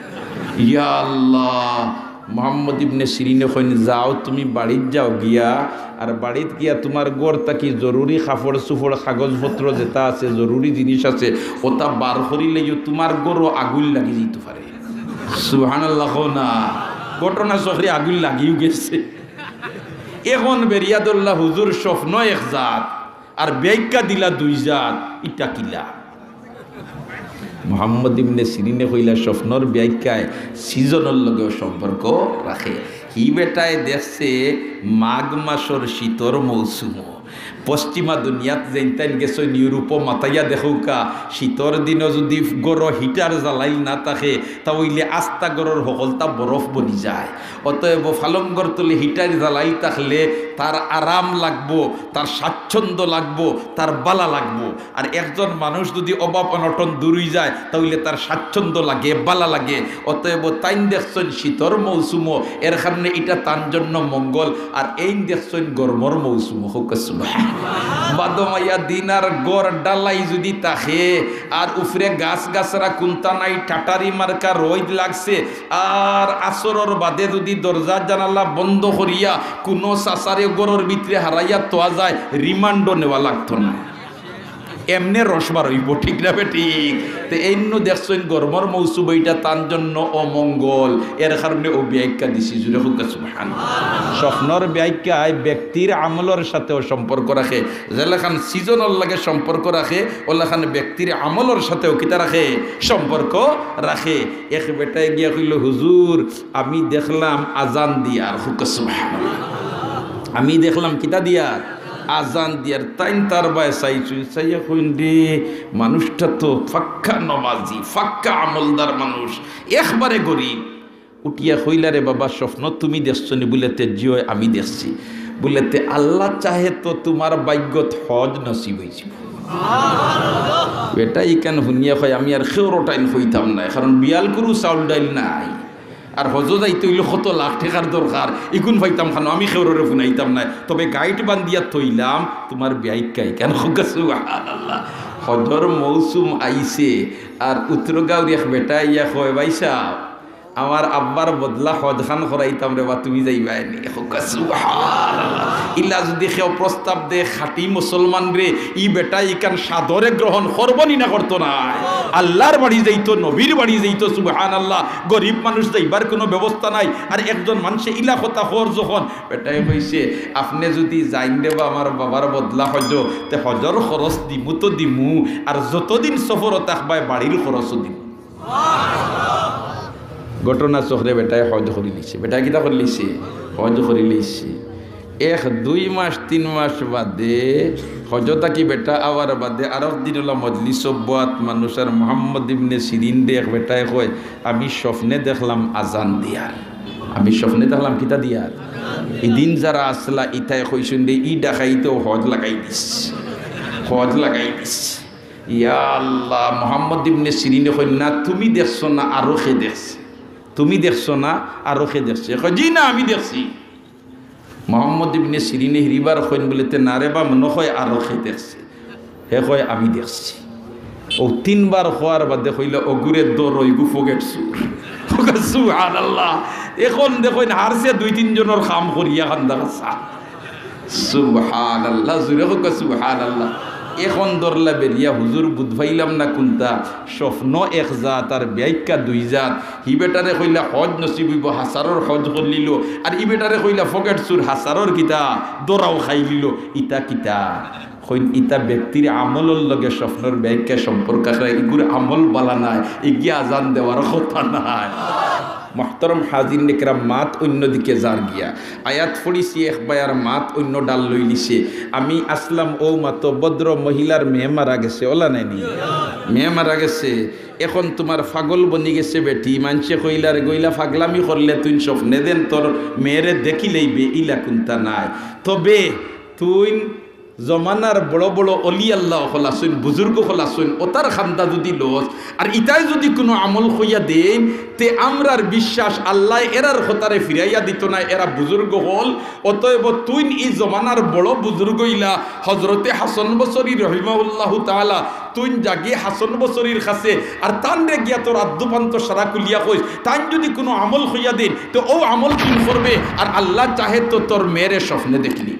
ইয়া আল্লাহ! মোহাম্মদ ইবনে সিরিনে কইন, "যাও, তুমি বাড়িত যাও গিয়া, আর বাড়িত গিয়া তুমার ঘর থাকি জরুরি কাপড়-চোপড়, কাগজপত্র যেতা আছে, জরুরি জিনিস আছে, অতা বার করি লইও, তুমার ঘরো আগুইন লাগি যাইতো পারে।" সুবহানাল্লাহ কও না। ঘটনা চক্রে আগুইন লাগিও গেছে। এখন বেরিয়া ধরলা, "হুজুর, স্বপ্ন এক জাত, আর ব্যাখ্যা দিলা দুই জাত, ইটা কিলা?" মোহাম্মদ ইবনে সিরিনে কইলা, স্বপ্নর ব্যাখ্যায় সিজনর লগেও সম্পর্ক রাখে। হি বেটায় দেখছে মাঘ মাসর শীতর মৌসুমো। পশ্চিমা দুনিয়াত যেইনতাইন গেছইন ইউরোপো মাতাইয়া দেখউক্কা, শীতর দিনো যুদি ঘরো হিটার জ্বালাইল না থাকে, তা অইলে আস্তা ঘরর হকলতা বরফ বনি যায়। অতএব ফালঙ্গর তলে হিটার জ্বালাইল থাকলে তার আরাম লাগবো, তার স্বাচ্ছন্দ্য লাগবো, তার বালা লাগবো। আর একজন মানুষ যুদি অভাব অনটন দূর অই যায়, তা অইলে তার স্বাচ্ছন্দ্য লাগে, বালা লাগে। অতএব তাইন দেখছইন শীতর মৌসুমো, এর কারণে ইটা তান জন্য মঙ্গল। আর এইন দেখছইন গরমর মৌসুমো, কউক্কা সুবহানাল্লাহ। বাদমাইয়া দিন আর ঘর ঢালাই যুদি থাকে, আর উপরে গাছ-গাছড়া কুন্তা নাই, টাটারি মার্কা রইদ লাগছে, আর আসরর বাদে যুদি দরজা জানালা বন্ধ করিয়া কুনু চাচারে ঘরর ভিতরে হারাইয়া থওয়া যায়, রিমান্ডও নেওয়া লাগতো না। এমনে রস বার অইবো, ঠিক না বেঠিক? তে এইন দেখছইন গরমর মৌসুম, ইটা তান জন্য অমঙ্গল, এর কারণে অউ ব্যাখ্যা দিছি। জুরে কউক্কা সুবহানাল্লাহ। স্বপ্নর ব্যাখ্যায় ব্যক্তির আমলর সাথেও সম্পর্ক রাখে। যেলাখান সিজনর লগে সম্পর্ক রাখে, অলাখান ব্যক্তির আমলর সাথেও কিতা রাখে? সম্পর্ক রাখে। এক বেটায় গিয়া কইলো, "হুজুর, আমি দেখলাম আজান দিয়ার।" কউক্কা সুবহানাল্লাহ। "আমি দেখলাম কিতা দিয়ার?" "আজান দিয়ার।" তাইন তার বায় চাইছইন, চাইয়া কইন, "রে, মানুষটা তো পাক্কা নমাজি, পাক্কা আমলদার মানুষ, একবারে গরিব।" উঠিয়া কইলা, "রে বাবা, স্বপ্ন তুমি দেখছো নি?" বুলে, "তে জি অয়, আমি দেখছি।" বুলে, "তে আল্লাহ চাহে তো তুমার ভাগ্যত হজ নসিব অইযিবো।" বেটায় ইখান হুনিয়া কয়, "আমি আর কেউরটাইন কইতাম নায়, কারণ বিয়াল কুরু চাউল ডাইল নাই, আর হজো যাইতে অইলে কত লাখ টেকার দরকার, ইগুন পাইতাম কানো, আমি কেউররে হুনাইতাম নায়, তবে গাইট বান্ধিয়া থইলাম, তুমার ব্যাখ্যা ইখান।" কউক্কা সুবহানাল্লাহ। হজর মৌসুম আইছে, আর উত্তরগাঁওর এক বেটায় আইয়া কয়, "ভাইসাব, আমার আব্বার বদলা হজখান করাইতাম রে বা, তুমি যাইবায় নি?" কউক্কা সুবহানাল্লাহ। ইলা যুদি কেউ প্রস্তাব দে খাঁটি মুসলমানরে, ই বেটায় ইখান সাদরে গ্রহণ করবো নি না করতো নায়? আল্লার বাড়ি যাইতো, নবীর বাড়ি যাইতো, সুবহানাল্লাহ। গরিব মানুষ যাইবার কুনু ব্যবস্থা নাই। আর একজন মানষে ইলা কথা কর যখন, বেটায় কইছে, "আপনে যুদি যাইন রে বা আমার বাবার বদলা হজো, তে হজর খরচ দিমু তো দিমু, আর যতদিন সফরো থাকবায় বাড়ির খরচও দিমু।" ঘটনা চক্রে বেটায় হজ করিলিছে। বেটায় কিতা করিলিছে? হজ করিলিছে। এক দুই মাস তিন মাস বাদে হজ থাকি বেটা আওয়ার বাদে আরক দিন অলা মজলিসো বওয়াত মানুষ, আর মোহাম্মদ ইবনে সিরিনরে এক বেটায় কয়, "আমি স্বপ্নে দেখলাম আজান দিয়ার।" "আমি স্বপ্নে দেখলাম কিতা দিয়ার?" ইদিন যারা আছলা ইতায় কইছইন রে, "ই ডাকাইতেও হজ লাগাই দিছে, হজ লাগাই দিছে।" ইয়া আল্লাহ, মোহাম্মদ ইবনে সিরিনে কইন, "না, তুমি দেখছো না, আরো কে দেখছে? তুমি দেখছো না, আরো কে দেখছে?" কয়, "জি না, আমি দেখছি।" মোহাম্মদ ইবনে সিরিনে হিরিবার কইন বুলে, "তে না রে বা, মনো কয় আরো কে দেখছে।" হে কয়, "আমি দেখছি।" অউ তিনবার কওয়ার বাদে কইলা, "অগুরে ধরো, ইগু ফকেট চুর।" সুবহানাল্লাহ। এখন দেখইন, হারছে দুই তিনজনর কাম করিয়া কান্দা কাছা। সুবহানাল্লাহ, জুরে কউক্কা সুবহানাল্লাহ। এখন ধরলা বেরিয়া, "হুজুর, বুঝ পাইলাম না কুনতা, স্বপ্ন এক জাত আর ব্যাখ্যা দুই জাত।" হি বেটারে কইলা হজ নসিব অইবো, হাছারর হজ করিলিলো, আর ই বেটারে কইলা ফকেট চুর, হাছারর কিতা, ধরাও খাইলিলো, ইতা কিতা? কইন, ইতা ব্যক্তির আমলর লগে স্বপ্নর ব্যাখ্যা সম্পর্ক আছে, ইগুর আমল বালা নায়, ইগিয়ে আজান দেওয়ার কথা নায়। মুহতারাম হাজিরিনে কেরাম, মাত অইন্য দিকে যার গিয়া। আয়াত পড়িছি এক বায় আর মাত অইন্য ডাল লইলিছে। আমি আছলাম অউ মাতো ভদ্র মহিলার মেয়ে মারা গেছে, অলা নায় নি? মেয়ে মারা গেছে। এখন তুমার পাগল বনি গেছে বেটি, মানষে কইলা রে গইলা পাগলামি করলে তুইন স্বপ্নে দেন তোর মেয়েরে দেখিলাইবে, ইলা কুনতা নায়। তবে তুইন জমানার বড় বড় অলি আল্লাহ অকল আছইন, বুজুর্গ অকল আছইন, অতার খান্দা যুদি লস, আর ইতায় যুদি কুনু আমল কইয়া দেইন, তে আমরার বিশ্বাস আল্লায় এরার কথারে ফিরাইয়া দিতো নায়, এরা বুজুর্গ অকল। অতএব তুইন ই জমানার বড় বুজুর্গ অইলা হজরতে হাসান বসরি রহিমাহুল্লাহু তাআলা, তুইন যাগি হাসান বসরির কাছে, আর তানরে গিয়া তোর আদ্দু পান্ত সারা খুলিয়া কইস, তাইন যুদি কুনু আমল কইয়া দেইন, তে অউ আমল তুইন করবে, আর আল্লাহ চাহে তো তোর মেয়েরে স্বপ্নে দেখলি।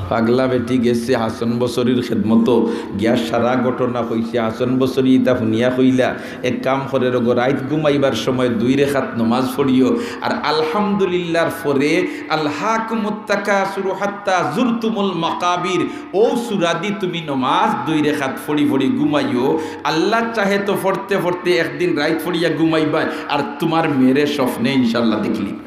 পাগলা বেটি গেছে হাসান বসরির খেদমতো, গিয়া সারা ঘটনা কইছে। হাসান বসরি ইতা হুনিয়া কইলা, "এক কাম করেরগো, রাইত ঘুমাইবার সময় দুই রেখাত নমাজ পড়িও, আর আলহামদুলিল্লাহর পরে আলহাকুমুত তাকাসুরু হাত্তা জুরতুমুল মাকাবির, অউ সূরাদি তুমি নমাজ দুই রেখাত পড়ি পড়ি ঘুমাইও। আল্লাহ চাহে তো পড়তে পড়তে একদিন রাইত পড়িয়া ঘুমাইবায়, আর তুমার মেয়েরে স্বপ্নে ইনশাআল্লাহ দেখলি।"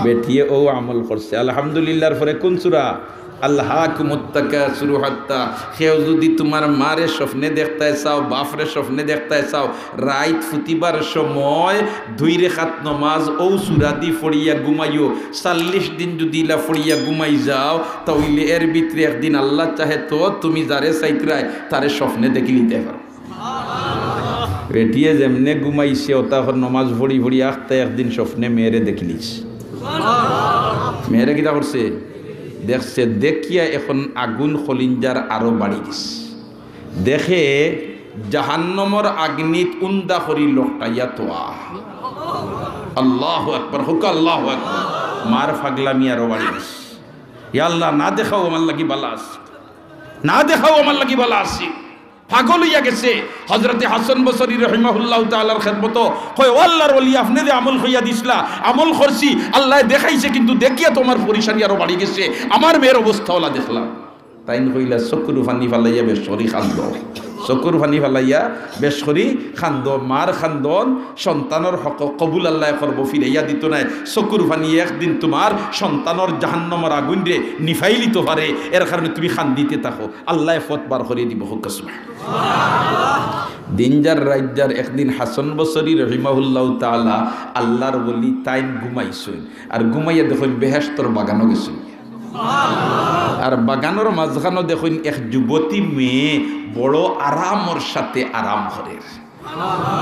বেটিয়ে অউ আমল করছে। আলহামদুলিল্লাহর পরে কুন সূরা? আলহাকুমুত তাকাসুরু হাত্তা। কেউ যুদি তুমার মারে স্বপ্নে দেখতায় চাও, বাফরে স্বপ্নে দেখতায় চাও, রাইত ফুতিবার সময় দুই রেখাত নমাজ অউ সূরাদি পড়িয়া ঘুমাইও। চল্লিশ দিন যুদি ইলা পড়িয়া ঘুমাই যাও, তা অইলে এর ভিতরে একদিন আল্লাহ চাহে তো তুমি যারে চাইতরায় তারে স্বপ্নে দেখিলিতে পারো। বেটিয়ে যেমনে ঘুমাইছে, অতা অখন নমাজ পড়ি পড়ি আখতা একদিন স্বপ্নে মেয়েরে দেখলিছে। মেয়েরে কিতা করছে? দেখছে, দেখিয়া এখন আগুন কলিঞ্জার আরো বাড়ি গেছে। দেখে জাহান্নমর আগ্নিত উন্দা করি লটকাইয়া থোয়া। আল্লাহু আকবার, কউক্কা আল্লাহু আকবার। মার পাগলামি আরো বাড়ি গেছে। ইয়া আল্লাহ, না দেখাও আমার লাগি বালা আছে, না দেখাও আমার লাগি বালা আছে। পাগল অইয়া গেছে। হজরতে হাসান বসরি রহিমাহুল্লাহু তাআলার খেদমতো কয়, "ও আল্লাহর ওলি, আপনে যে আমল কইয়া দিছলা, আমল করছি, আল্লায় দেখাইছে, কিন্তু দেখিয়া তো আমার পরেশানি আরো বাড়ি গেছে, আমার মেয়ের অবস্থা অলা দেখলাম।" তাইন কইলা, "চকুর পানি ফালাইয়া বেশ করি কান্দো, চকুর পানি ফালাইয়া বেশ করি কান্দো।" মার কান্দন সন্তানর হক কবুল আল্লায় করবো, ফিরাইয়া দিতো নায়। চকুর পানি একদিন তুমার সন্তানর জাহান্নমর আগুনরে নিফাইলিতো পারে, এর কারণে তুমি কান্দিতে থাকো। আল্লায় পথ বার করি দিবো। কউক্কা সুবহানাল্লাহ। দিন যার রাইত যার, একদিন হাসান বসরি রহিমাহুল্লাহু তাআলা আল্লাহর ওলি তাইন ঘুমাইছইন, আর ঘুমাইয়া দেখইন বেহেশতর বাগানো গেছইন। আর বাগানর মাঝখানো দেখইন এক যুবতী মেয়ে বড় আরামর সাথে আরাম করের।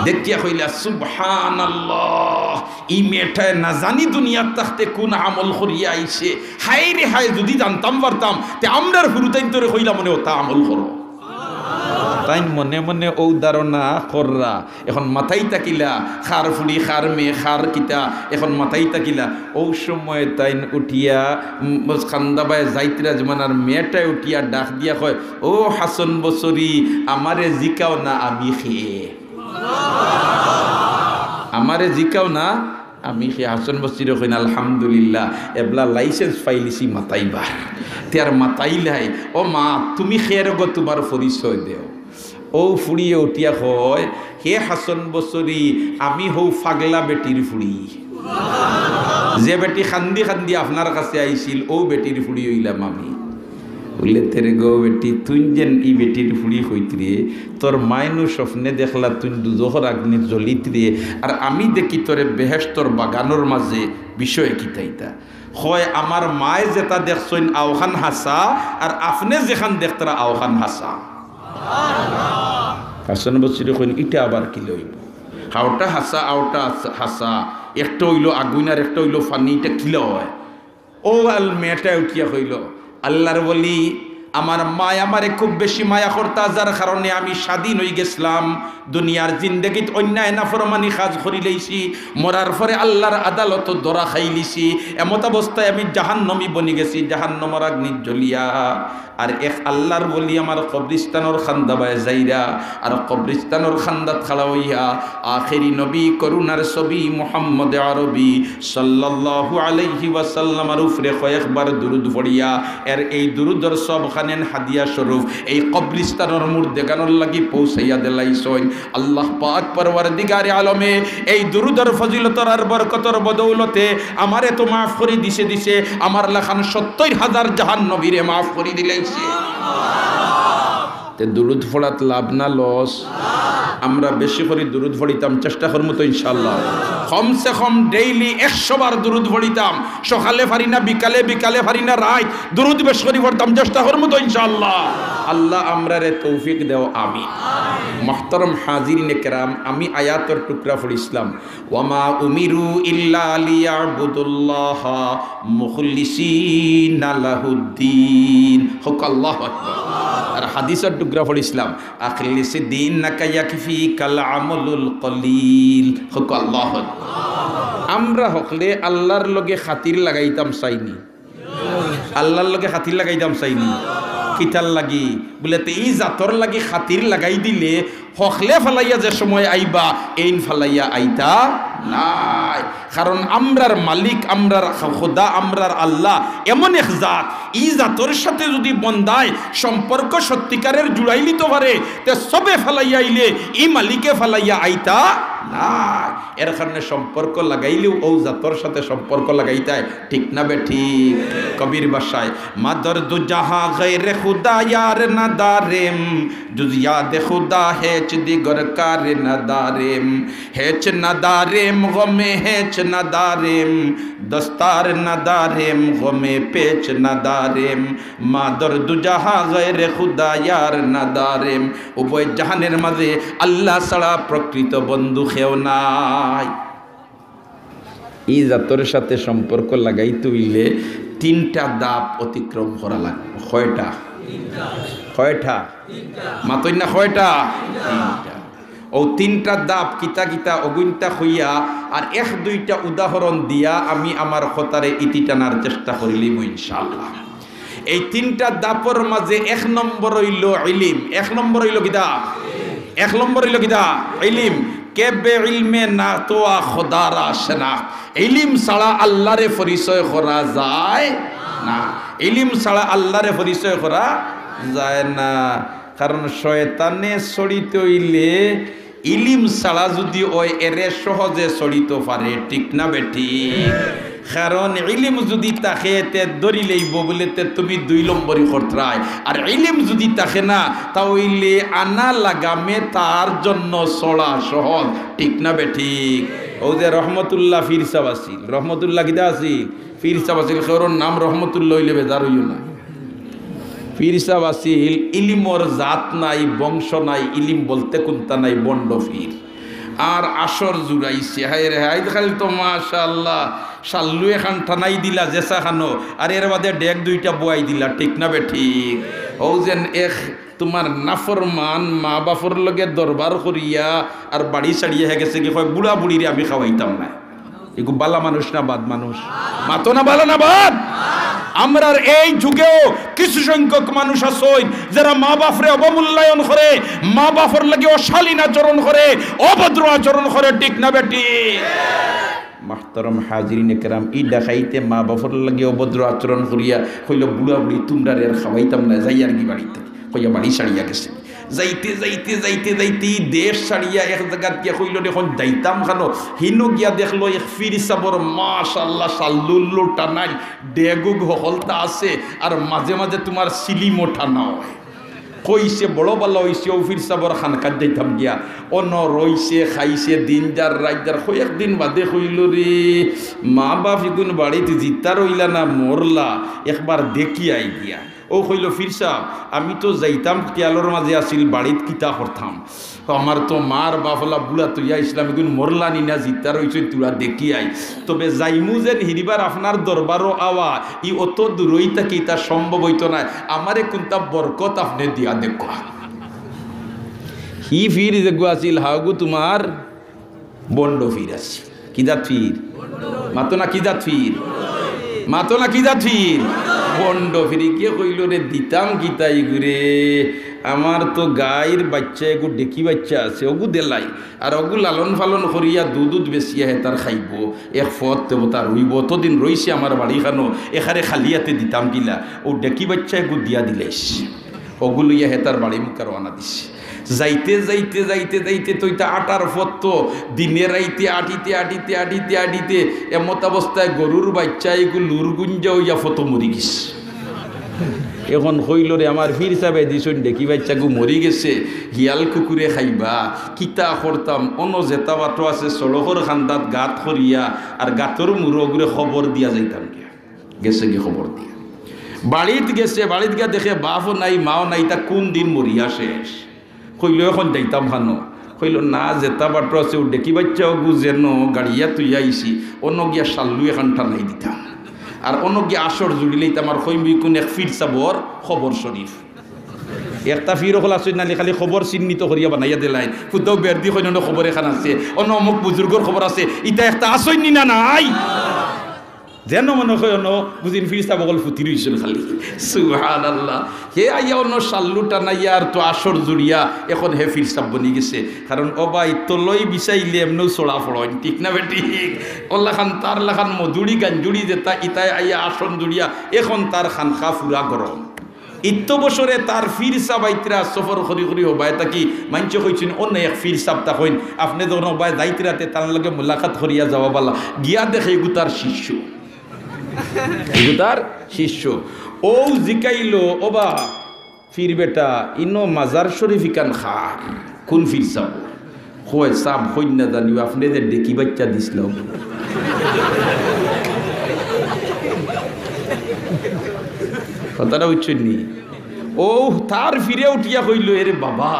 দেখিয়া কইলা, "সুবহানাল্লাহ, ই মেয়েটায় না জানি দুনিয়াত থাকতে কুন আমল করিয়া আইছে। হায় রে হায়, যুদি জানতাম পারতাম, তে আমরার হুরুতাইন্তরে কইলাম অনে অতা আমল করো।" তাইন মনে মনে অউ ধারণা কররা, এখন মাতাইতা কিলা, কার ফুড়ি, কার মেয়ে, কার কিতা, এখন মাতাইতা কিলা। অউ সময় তাইন উঠিয়া, উম, কান্দাবায় যাইতরা যেমন আর মেয়েটায় উঠিয়া ডাক দিয়া কয়, "ও হাসান বসরি, আমারে জিকাও না আমি কে।" আমারে জিকাও না, আমি কে। হাসান বসরিয়ে কইন, "আলহামদুলিল্লাহ, এবলা license পাইলিছি মাতাইবার।" তে আর মাতাইলাই, "ও মা, তুমি কেগো, তুমার পরিচয় দেও।" অউ ফুড়িয়ে উঠিয়া কয়, "হে হাসান বসরি, আমি হউ পাগলা বেটির ফুড়ি। যে বেটি কান্দি কান্দি আপনার কাছে আইছিল, অউ বেটির ফুড়ি অইলাম আমি।" বুলে, "তে রে গো বেটি, তুইন যেন ই বেটির ফুড়ি অইতরে, তোর মায়নু স্বপ্নে দেখলা তুইন দুজখর আগ্নিত জ্বলিতরে, আর আমি দেখি তোরে বেহেশতর বাগানর মাঝে, বিষয় কিতা ইতা?" কয়, "আমার মায় যেটা দেখছইন অউখান হাছা, আর আপনে যেখান দেখতরা অউখান হাছা।" হাসান বসরি কইন, "ইটা আবার কিলা অইবো? অউটা হাছা, অউটা হাছা, একটা অইলো আগুইন আর একটা অইলো পানি, ইটা কিলা অয়?" অউ আল মেয়েটায় উঠিয়া কইলো, "আল্লাহর ওলি, আমার মায় আমারে খুব বেশি মায়া করতা, যার কারণে আমি স্বাধীন অইগেছলাম। দুনিয়ার জিন্দেগিত অন্যায় নাফরমানি কাজ করিলাইছি, মরার পরে আল্লাহর আদালতো ধরা খাইলিছি। এমতাবস্থায় আমি জাহান্নমী বনিগেছি, জাহান্নমর আগ্নিত জ্বলিয়া।" আর এক আল্লাহর ওলি আমার কবরিস্তানর কান্দাবায় যাইরা, আর কবরিস্তানর কান্দাত খাড়া অইয়া আখেরি নবী করুণার ছবি মুহাম্মদ আরবি সাল্লাল্লাহু আলাইহি ওয়াসাল্লামর উপরে কয়েকবার দুরুদ পড়িয়া, এর এই দুরুদর সবখানেন হাদিয়া স্বরূপ এই কবরিস্তানর মুর্দেগানর লাগি পৌঁছাইয়া দিলাইছইন। আল্লাহ পাক পরওয়ারদিগারে আলমে এই দুরুদর ফজিলতর আর বরকতর বদৌলতে আমারে তো মাফ করি দিছে দিছে, আমার লাখান সত্তইর হাজার জাহান্নবীরে মাফ করি দিলাইছে। তে দুরুদ পড়াত লাভ না লস? আমরা বেশি করি দুরুদ পড়িতাম, চেষ্টা করমু তো ইনশাআল্লাহ। কমসে কম ডেইলি একশো বার দুরুদ পড়িতাম, সকালে পারি না বিকালে, বিকালে পারি না রাইত, দুরুদ বেশ করি পড়তাম, চেষ্টা করমু তো ইনশাআল্লাহ। আল্লাহ আমরারে তৌফিক দেও, আমিন। মুহতারাম হাজিরিনে কেরাম, আমি আয়াতর টুকরা পড়ছিলাম, "ওয়ামা উমিরু ইল্লা লিয়াবুদুল্লাহা মুখলিসিনা লাহুদ্দিন।" কউক্কা আল্লাহু আকবার। আর হাদিসর টুকরা পড়ছিলাম, "আখলিস দীনাকা ইয়াকফিকাল আমালুল কলিল।" কউক্কা আল্লাহু আকবার। আমরা হকলে আল্লাহর লগে খাতির লাগাইতাম চাইনি, আল্লাহর লগে খাতির লাগাইতাম চাইনি। কিতার লাগি? বুলে, তে ই জাতর লাগি খাতির লাগাই দিলে হকলে ফালাইয়া যে সময় আইবা, এইন ফালাইয়া আইতা নায়। কারণ আমরার মালিক, আমরার খুদা, আমরার আল্লাহ এমন এক জাত, ই জাতর সাথে যুদি বন্দায় সম্পর্ক সত্যিকারের জুড়াইলিতো পারে, তে সবে ফালাইয়া আইলে ই মালিকে ফালাইয়া আইতা নায়। এর কারণে সম্পর্ক লাগাইলেও অউ জাতর সাথে সম্পর্ক লাগাইতায়, ঠিক না বেঠিক? কবির ভাষায়, "মাদর দুজাহা গয়রে খুদা ইয়ার নাদারেম, জুজ ইয়াদ খুদা হেচ দিগর কার নাদারেম, হেচ নাদারেম গমে হেচ নাদারেম, দস্তার নাদারেম গমে পেচ নাদারেম, মাদর দুজাহা গয়রে খুদা ইয়ার নাদারেম।" উভয় জাহানের মাঝে আল্লাহ ছাড়া প্রকৃত বন্ধু কেউ নাই। ই জাতর সাথে সম্পর্ক লাগাইতে অইলে তিনটা ধাপ অতিক্রম করা লাগবো। কয়টা? কয়টা? মাতইন না কয়টা? তিনটা। অউ তিনটা ধাপ কিতা কিতা অগুইনতা কইয়া আর এক দুইটা উদাহরণ দিয়া আমি আমার কথারে ইতি টানার চেষ্টা করিলিমু ইনশাআল্লাহ। এই তিনটা ধাপর মাঝে এক নম্বর অইলো ইলিম। এক নম্বর অইলো কিতা? এক নম্বর অইলো কিতা? ইলিম। কে বে ইলমে নাতোয়া খোদারা শনাখত। ইলিম ছাড়া আল্লাহরে পরিচয় করা যায় না। ইলিম ছাড়া আল্লাহরে পরিচয় করা যায় না। কারণ শয়তানে ছড়িত অইলে ইলিম ছাড়া যুদি অয়, এরে সহজে ছড়িত পারে, ঠিক না বেঠিক? কারণ ইলিম যুদি থাকে, তে ধরি লইবো বুলে তে তুমি দুই নম্বরি করতরায়। আর ইলিম যুদি থাকে না, তা অইলে আনা লাগামে তার জন্য ছড়া সহজ, ঠিক না বেঠিক? অউ যে রহমতুল্লাহ পীর সাব আছিল, রহমতুল্লাহ কিতা আছিল? পীর সাব আছিল, কেউর নাম রহমতুল্লাহ অইলে বেজার অইও না। পীর সাব আছিল, ইলিমর জাত নাই, বংশ নাই, ইলিম বলতে কুন্তা নাই, ভন্ড পীর। আর আসর জুড়াইছে, হায় রে হায়, খালি তো মাশাআল্লাহ, শাল্লু এখান টানাই দিলা যেসা খানো, আর এর বাদে ডেক দুইটা বওয়াই দিলা, ঠিক না বেঠিক? অউ যেন এক তুমার নাফরমান মা বাফর লগে দরবার করিয়া আর বাড়ি ছাড়িয়া হে গেছে গি, কয়, "বুড়া বুড়িরে আমি খাওয়াইতাম না।" এগু বালা মানুষ না বাদ মানুষ? মাতো না, বালা না বাদ? আমরার এই যুগেও কিছু সংখ্যক মানুষ আছইন, যারা মা বাফরে অবমূল্যায়ন করে, মা বাফর লগে অশালীন আচরণ করে, অভদ্র আচরণ করে, ঠিক না বেঠিক? মাহতারাম হাজিরিনে কেরাম, ই ডাকাইতে মা বাফর লগে অভদ্র আচরণ করিয়া কইলো, "বুড়া বুড়ি, তুমরারে আর খাওয়াইতাম না, যাইয়ার গি বাড়িত থাকি," কইয়া বাড়ি ছাড়িয়া গেছে। যাইতে যাইতে যাইতে যাইতে ই দেশ ছাড়িয়া এক জাগাত গিয়া কইলো, "অখন যাইতাম খানো?" হিনো গিয়া দেখলো এক পীর সাবর, মাশাআল্লাহ, শাল্লু উল্লু টানাইল, ডেগ উগ হকলতা আছে, আর মাঝে মাঝে তুমার চিলিমও টানা অয়। কইছে, "বড় বালা অইছে, অউ পীর সাবর খানকাত যাইতাম গিয়া।" অনো রইছে, খাইছে, দিন যার রাইত যার, কয়েকদিন বাদে কইলো, "রে, মা বাফ ইগুন বাড়িত জিতা রইলা না মরলা, একবার দেখি আই গিয়া।" অউ কইলো, "পীর সাব, আমি তো যাইতাম, খিয়ালর মাঝে আছিল বাড়িত কিতা করতাম। আমার তো মার বাফ অলা বুড়া তইয়া ইসলাম, ইগুন মরলা নি না জিতা রইছইন, তুরা দেখি আই। তবে যাইমু যেন হিরিবার আপনার দরবারো আওয়া, ই অত দূরই থাকি, ইতা সম্ভব অইতো নায়। আমারে কুন্তা বরকত আপনে দিয়া দেখউক্কা।" হি পীর যেগু আছিল, হাগু তুমার ভন্ড পীর আছিল। কি জাত পীর? মাতো না, কি জাত পীর? মাতো না, কি জাত পীর? ভন্ড পীর। ইগিয়ে কইলো, "রে, দিতাম কিতা ইগুরে? আমার তো গাইর বাইচ্চা, এগু ডেকি বাইচ্চা আছে, অগু দেলাই। আর অগু লালন পালন করিয়া দুধ উধ বেচিয়া হেতার খাইবো। এক ফত তেবো তার অইবো। অতদিন রইছে আমার বাড়ি খানো, এখারে খালি আতে দিতাম কিলা?" অউ ডেকি বাইচ্চা এগু দিয়া দিলাইছে। অগু লইয়া হেতার বাড়ি মুখা রওয়ানা দিছে। যাইতে যাইতে যাইতে যাইতে তো ইতা আটার পথ তো, দিনে রাইতে আটিতে আটিতে আটিতে আটিতে এমত অবস্থায় গরুর বাইচ্চা এগু লুর গুঞ্জা অইয়া পথো মরি গেছে। এখন কইলো রে, আমার পীর সাবে দিছইন, ডেকি বাইচ্চাগু মরি গেছে, হিয়াল কুকুরে খাইবা, কিতা করতাম? অনো যেতা বাটো আছে, সড়কর কান্দাত গাত করিয়া, আর গাতর মুরগরে কবর দিয়া যাইতাম গিয়া। গেছে গি কবর দিয়া। বাড়িত গেছে, বাড়িত গিয়া দেখে বাপও নাই, মাও নাই, ইতা কুন দিন মরিয়া শেষ। কইলো, এখন যাইতাম কানো? কইলো, না, যেতা বাটো আছে, অউ ডেকি বাইচ্চাগু যেনো গাড়িয়া থইয়া আইছি, অনো গিয়া সাল্লু এখান টানাই দিতাম। আর অনো গিয়া আসর জুড়িলাইতাম, আর কইমু কুন এক পীর সাবর কবর শরীফ। একটা পীর অকল আছইন নানি, খালি কবর চিহ্নিত করিয়া বানাইয়া দিলাইন। ফুতাও বের দি কইন, অনো কবর এখান আছে, অনো অমুক বুজুর্গর কবর আছে, ইতা একটা আছইন নি না নাই? যেনো মনো কয় অনো বুঝিন পীর সাব অকল ফুতি রইছইন খালি। সুবহানাল্লাহ। হে আইয়া অনো সাল্লু টানাইয়া আর তো আসর জুড়িয়া এখন হে পীর সাব বনি গেছে। কারণ ও ভাই, তলই বিছাইলে এমনেও ছড়া পড়ইন, ঠিক না বেঠিক? অলাখান তার লাখান মজুরি গাঞ্জুরি যেতা, ইতায় আইয়া আসন জুড়িয়া এখন তার খানকা পুরা গরম। ইত্ত বছরে তার পীর সাব আইতরা সফর করি করি হবায় থাকি মাইনষে কইছইন, অনো এক পীর সাব থাকইন, আপনে যখন হবায় যাইতরা তে তান লগে মুলাকাত করিয়া যাওয়া বালা। গিয়া দেখে এগু তার শিষ্য, এগু তার শিষ্য। অউ জিকাইলো, ও বা পীর বেটা, ইনো মাজার শরীফ ইখান কার? কুন পীর সাব? কয়, সাব কইন না জানিও, আপনে যে ডেকি বাইচ্চা দিছলাম। কথাটা বুঝছইন নি? অউ তার পীরে উঠিয়া কইলো, এরে বাবা,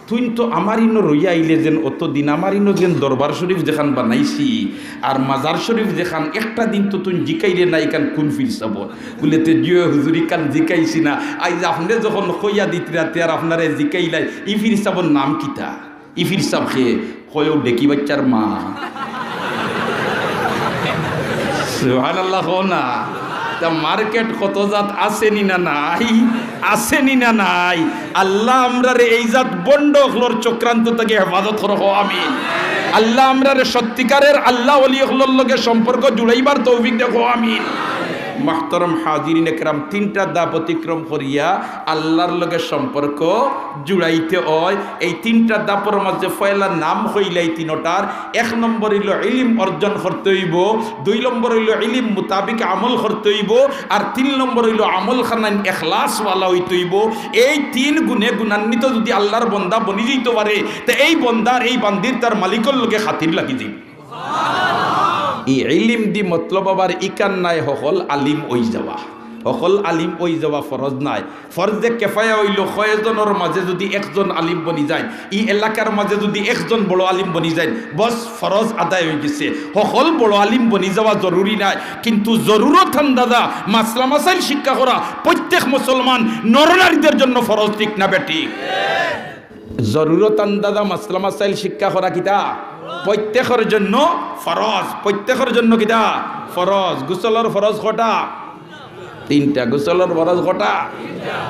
তুইন তো আমার ইনো রইয়া আইলে যেন অতদিন, আমার ইনো যেন দরবার শরীফ যেখান বানাইছি, আর মাজার শরীফ যেখান, একটা দিন তো তুইন জিকাইলে না, ইখান কুন পীর সাব? বুলে, তে জি অয় হুজুর, ইখান জিকাইছি না। আইজ আপনে যখন কইয়া দিতরা তে আর আপনারে জিকাইলাই, ই পীর সাবর নাম কিতা? ই পীর সাব কে? কয়, অউ ডেকি বাইচ্চার মা। সুবহানাল্লাহ কও না। তা মার্কেট কত জাত আছে নি না নাই? আছে নি না নাই? আল্লাহ আমরারে এই জাত ভন্ড অকলর চক্রান্ত থাকি হেফাজত করো, কও আমিন। আল্লাহ আমরারে সত্যিকারের আল্লাহ ওলি অকলর লগে সম্পর্ক জুড়াইবার তৌফিক দেও, কও আমিন। মুহতারাম হাজিরিন একরাম, তিনটা ধাপ অতিক্রম করিয়া আল্লাহর লগে সম্পর্ক জুড়াইতে অয়। এই তিনটা ধাপর মাঝে পয়লা নাম কইলাই তিনোটার। এক নম্বর অইলো ইলিম অর্জন করতে অইবো, দুই নম্বর অইলো ইলিম মোতাবিক আমল করতে অইবো, আর তিন নম্বর অইলো আমলখানাইন এখলাসওয়ালা অইতে অইবো। এই তিন গুণে গুণান্বিত যুদি আল্লাহর বন্দা বনি যাইতো পারে, তে এই বন্দার, এই বান্দির তার মালিকর লগে খাতির লাগি যাইবো। ই ইলিম দি মতলব আবার ইখান নায় হকল আলিম অই যাওয়া। হকল আলিম অই যাওয়া ফরজ নায়। ফরজে কেফায়া অইলো কয়জনর মাঝে যুদি একজন আলিম বনি যাইন, ই এলাকার মাঝে যুদি একজন বড় আলিম বনি যাইন, বস ফরজ আদায় অই গেছে। হকল বড় আলিম বনি যাওয়া জরুরি নায়, কিন্তু জরুরত আন্দাজা মাসলা মাসাইল শিক্ষা করা প্রত্যেক মুসলমান নরনারীদের জন্য ফরজ, ঠিক না বেঠিক? জরুরত আন্দাজা মাসলা মাসাইল শিক্ষা করা কিতা? প্রত্যেকর জন্য ফরজ। প্রত্যেকর জন্য কিতা? ফরজ। গোসলর ফরজ কয়টা? তিনটা। গোসলর ফরজ কয়টা?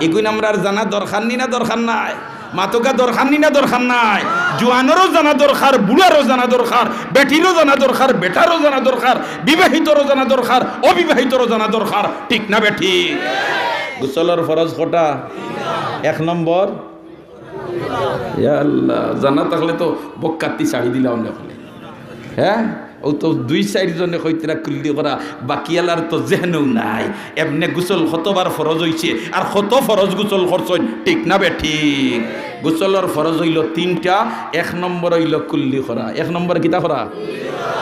ইগুইন আমরার জানা দরকার নি না দরকার নাই? মাতউক্কা, দরকার নি না দরকার নাই? জুয়ানরও জানা দরকার, বুড়ারও জানা দরকার, বেটিরও জানা দরকার, বেটারও জানা দরকার, বিবাহিতরও জানা দরকার, অবিবাহিতরও জানা দরকার। ঠিক না বেঠিক? গোসলর ফরজ কয়টা? এক নম্বর, ইয়া আল্লাহ, জানা থাকলে তো বক্কাত্তি ছাড়ি দিলাম না অখনে। হ্যাঁ, অউ তো দুই চাইরজনে কইতরা কুল্লি করা, বাকিআলার তো জেহেনেও নাই। এমনে গোসল কতবার ফরজ অইছে, আর কত ফরজ গোসল করছইন, ঠিক না বেঠিক? গোসলর ফরজ অইলো তিনটা, এক নম্বর অইলো কুল্লি করা। এক নম্বর কিতা করা?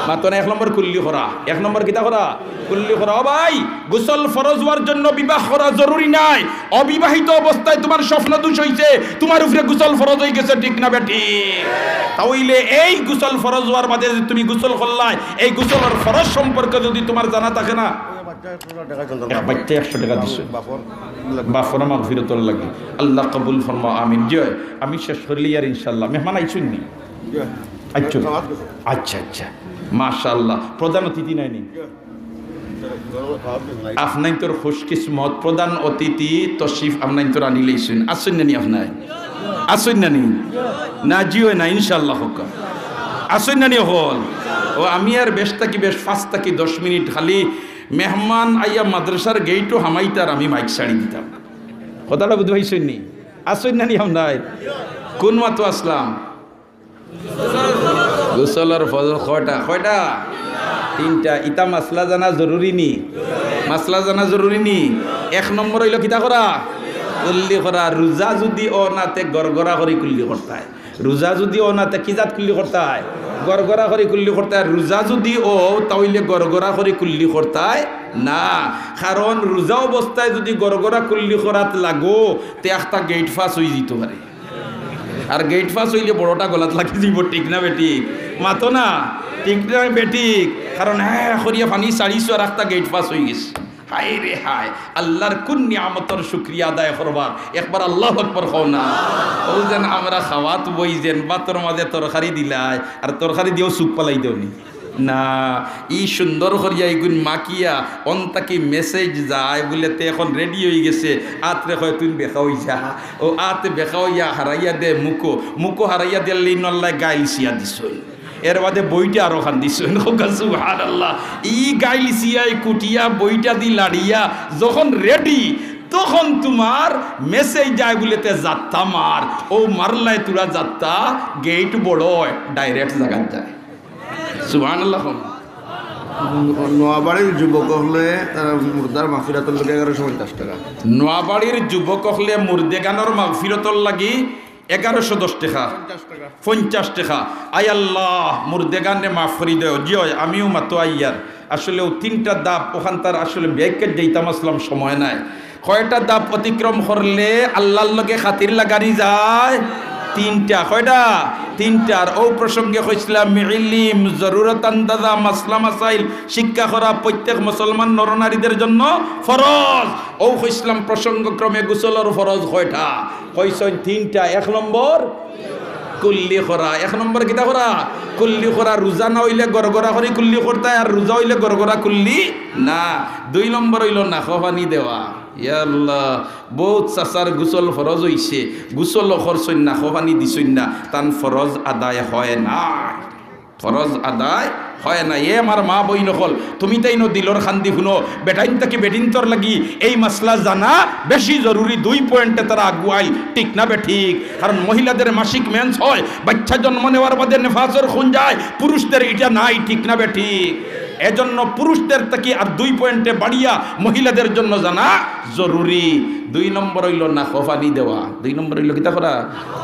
মাতো না, এক নম্বর কুল্লি করা। এক নম্বর কিতা করা? কুল্লি করা। ও ভাই, গোসল ফরজ অওয়ার জন্য বিবাহ করা জরুরি নায়। অবিবাহিত অবস্থায় তুমার স্বপ্ন দোষ অইছে, তুমার উপরে গোসল ফরজ অই গেছে, ঠিক না বেঠিক? তা অইলে এই গোসল ফরজ অওয়ার বাদে যে তুমি গোসল করলায়, এই গোসলর ফরজ সম্পর্কে যুদি তুমার জানা থাকে না, এক বাইচ্চা একশো টেকা দিছে। বাফর মাগফিরতর লাগি। আল্লাহ কবুল ফরমাও, আমিন। জি অয়, আমি শেষ করিলি আর ইনশাআল্লাহ। মেহমান আইছইন নি? আইছইন। আচ্ছা, আচ্ছা। মাশাআল্লাহ। প্রধান অতিথি নায় নি? আপনাইনতর খুশকিসমত, প্রধান অতিথি তশরিফ আপনাইনতর আনিলাইছইন। আছইন না নি আপনাইন? আছইন না নি? না, জি অয় না, ইনশাআল্লাহ কউক্কা। আছইন না নি অকল? ও, আমি আর বেশ থাকি বেশ পাঁচ থাকি দশ মিনিট, খালি মেহমান আইয়া মাদ্রাসার গেইটো হামাইতা আর আমি মাইক ছাড়ি দিতাম। কথাটা বুঝি পাইছইন নি? আছইন না নি আপনাইন? কুন মাতো আছলাম? গোসলর ফরজ কয়টা? কয়টা? তিনটা। ইতা মাসলা জানা জরুরি নি? মাসলা জানা জরুরি নি? এক নম্বর অইলো কিতা করা? কুল্লি করা। রোজা যুদি অয় না, তে গড়গড়া করি কুল্লি করতায়। রোজা যুদি অয় না, তে কি জাত কুল্লি করতায়? গড়গড়া করি কুল্লি করতায়। রোজা যুদি অয়, তা অইলে গড়গড়া করি কুল্লি করতায় না। কারণ রোজা অবস্থায় যুদি গড়গড়া কুল্লি করাত লাগো, তে একটা গেইট পাস অইযিতো পারে। আর গেইট পাস অইলে বড়টা গলাত লাগি যাইবো, ঠিক না বেঠিক? মাতো না, ঠিক না বেঠিক? কারণ হ্যাঁ করিয়া পানি ছাড়িছো আর একটা গেইট পাস অইগেছে। হায় রে হায়, আল্লার কুন নিয়ামতর শুকরিয়া আদায় করবার? একবার আল্লাহু আকবার কও না। অউ যেন আমরা খাওয়াত বই যেন ভাতর মাঝে তরকারি দিলায়, আর তরকারি দিয়াউ চুপ ফালাই দেও নি। না, ই সুন্দর করিয়া ইগুন মাখিয়া অন থাকি মেসেজ যায় বুলে, তে এখন রেডি অইগেছে, আতরে কয় তুইন বেকা অইযা। অউ আত বেকা অইয়া হারাইয়া দে মুখো, মুখো হারাইয়া দিলে ইনো আল্লায় গাইল ছিয়া দিছইন। এরবাদে বইটা আরো খান দিছইন। কউক্কা সুবহানাল্লাহ। ই গাইল ছিয়ায় কুটিয়া বইটা দি লাড়িয়া যখন রেডি, তখন তুমার মেসেজ যায় বুলে তে যাত্রা মার। অউ মারলায় তুরা যাত্রা, গেইট বড় অয়, ডাইরেক্ট জাগাত যায়। সুবহানাল্লাহ কও। নোয়াবাড়ির যুবক অকলে তারা মুর্দার মাগফিরাতর লাগি এগারোশো পঞ্চাশ টেকা। নোয়াবাড়ির যুবক অকলে মুর্দেগানর মাগফিরাতর লাগি এগারোশো দশ টেকা। পঞ্চাশ টেকা। আয় আল্লাহ, মুর্দেগানরে মাফ করি দেও। জি অয়, আমিও মাতো আইয়ার। আসলে অউ তিনটা ধাপ, অখানতার আসলে ব্যাখ্যাত যাইতাম আছলাম, সময় নাই। কয়টা ধাপ অতিক্রম করলে আল্লার লগে খাতির লাগানি যায়? তিনটা। কয়টা? তিনটা। আর অউ প্রসঙ্গে কইছলাম, ইলিম, জরুরত আন্দাজা মাসলা মাসাইল শিক্ষা করা প্রত্যেক মুসলমান নরনারীদের জন্য ফরজ। অউ কইছলাম প্রসঙ্গক্রমে গোসলর ফরজ কয়টা? কইছইন তিনটা। এক নম্বর কুল্লি করা। এক নম্বর কিতা করা? কুল্লি করা। রোজা না অইলে গড়গড়া করি কুল্লি করতায়, আর রোজা অইলে গড়গড়া কুল্লি না। দুই নম্বর অইলো নাকো পানি দেওয়া। ইয়া আল্লাহ, বউত চাচার গোসল ফরজ অইছে, গোসলও করছইন না, নাকো পানি দিছইন না, তান ফরজ আদায় হয় না। ফরজ আদায় হয় না। এ আমার মা বইন অকল, তুমি তাইনও দিলর কান্দি হুনো, বেটাইন থাকি বেটিন্তর লাগি এই মাসলা জানা বেশি জরুরি। দুই পয়েন্টে তারা আগুয়াইল, ঠিক না বেঠিক? কারণ মহিলাদের মাসিক মেন্স হয়, বাচ্চা জন্ম নেওয়ার বাদে নেফাসর খুন যায়, পুরুষদের ইটা নাই, ঠিক না বেঠিক? এজন্য পুরুষদের থাকি আর দুই পয়েন্টে বাড়িয়া মহিলাদের জন্য জানা জরুরি। দুই নম্বর অইলো নাকো পানি দেওয়া। দুই নম্বর অইলো কিতা করা?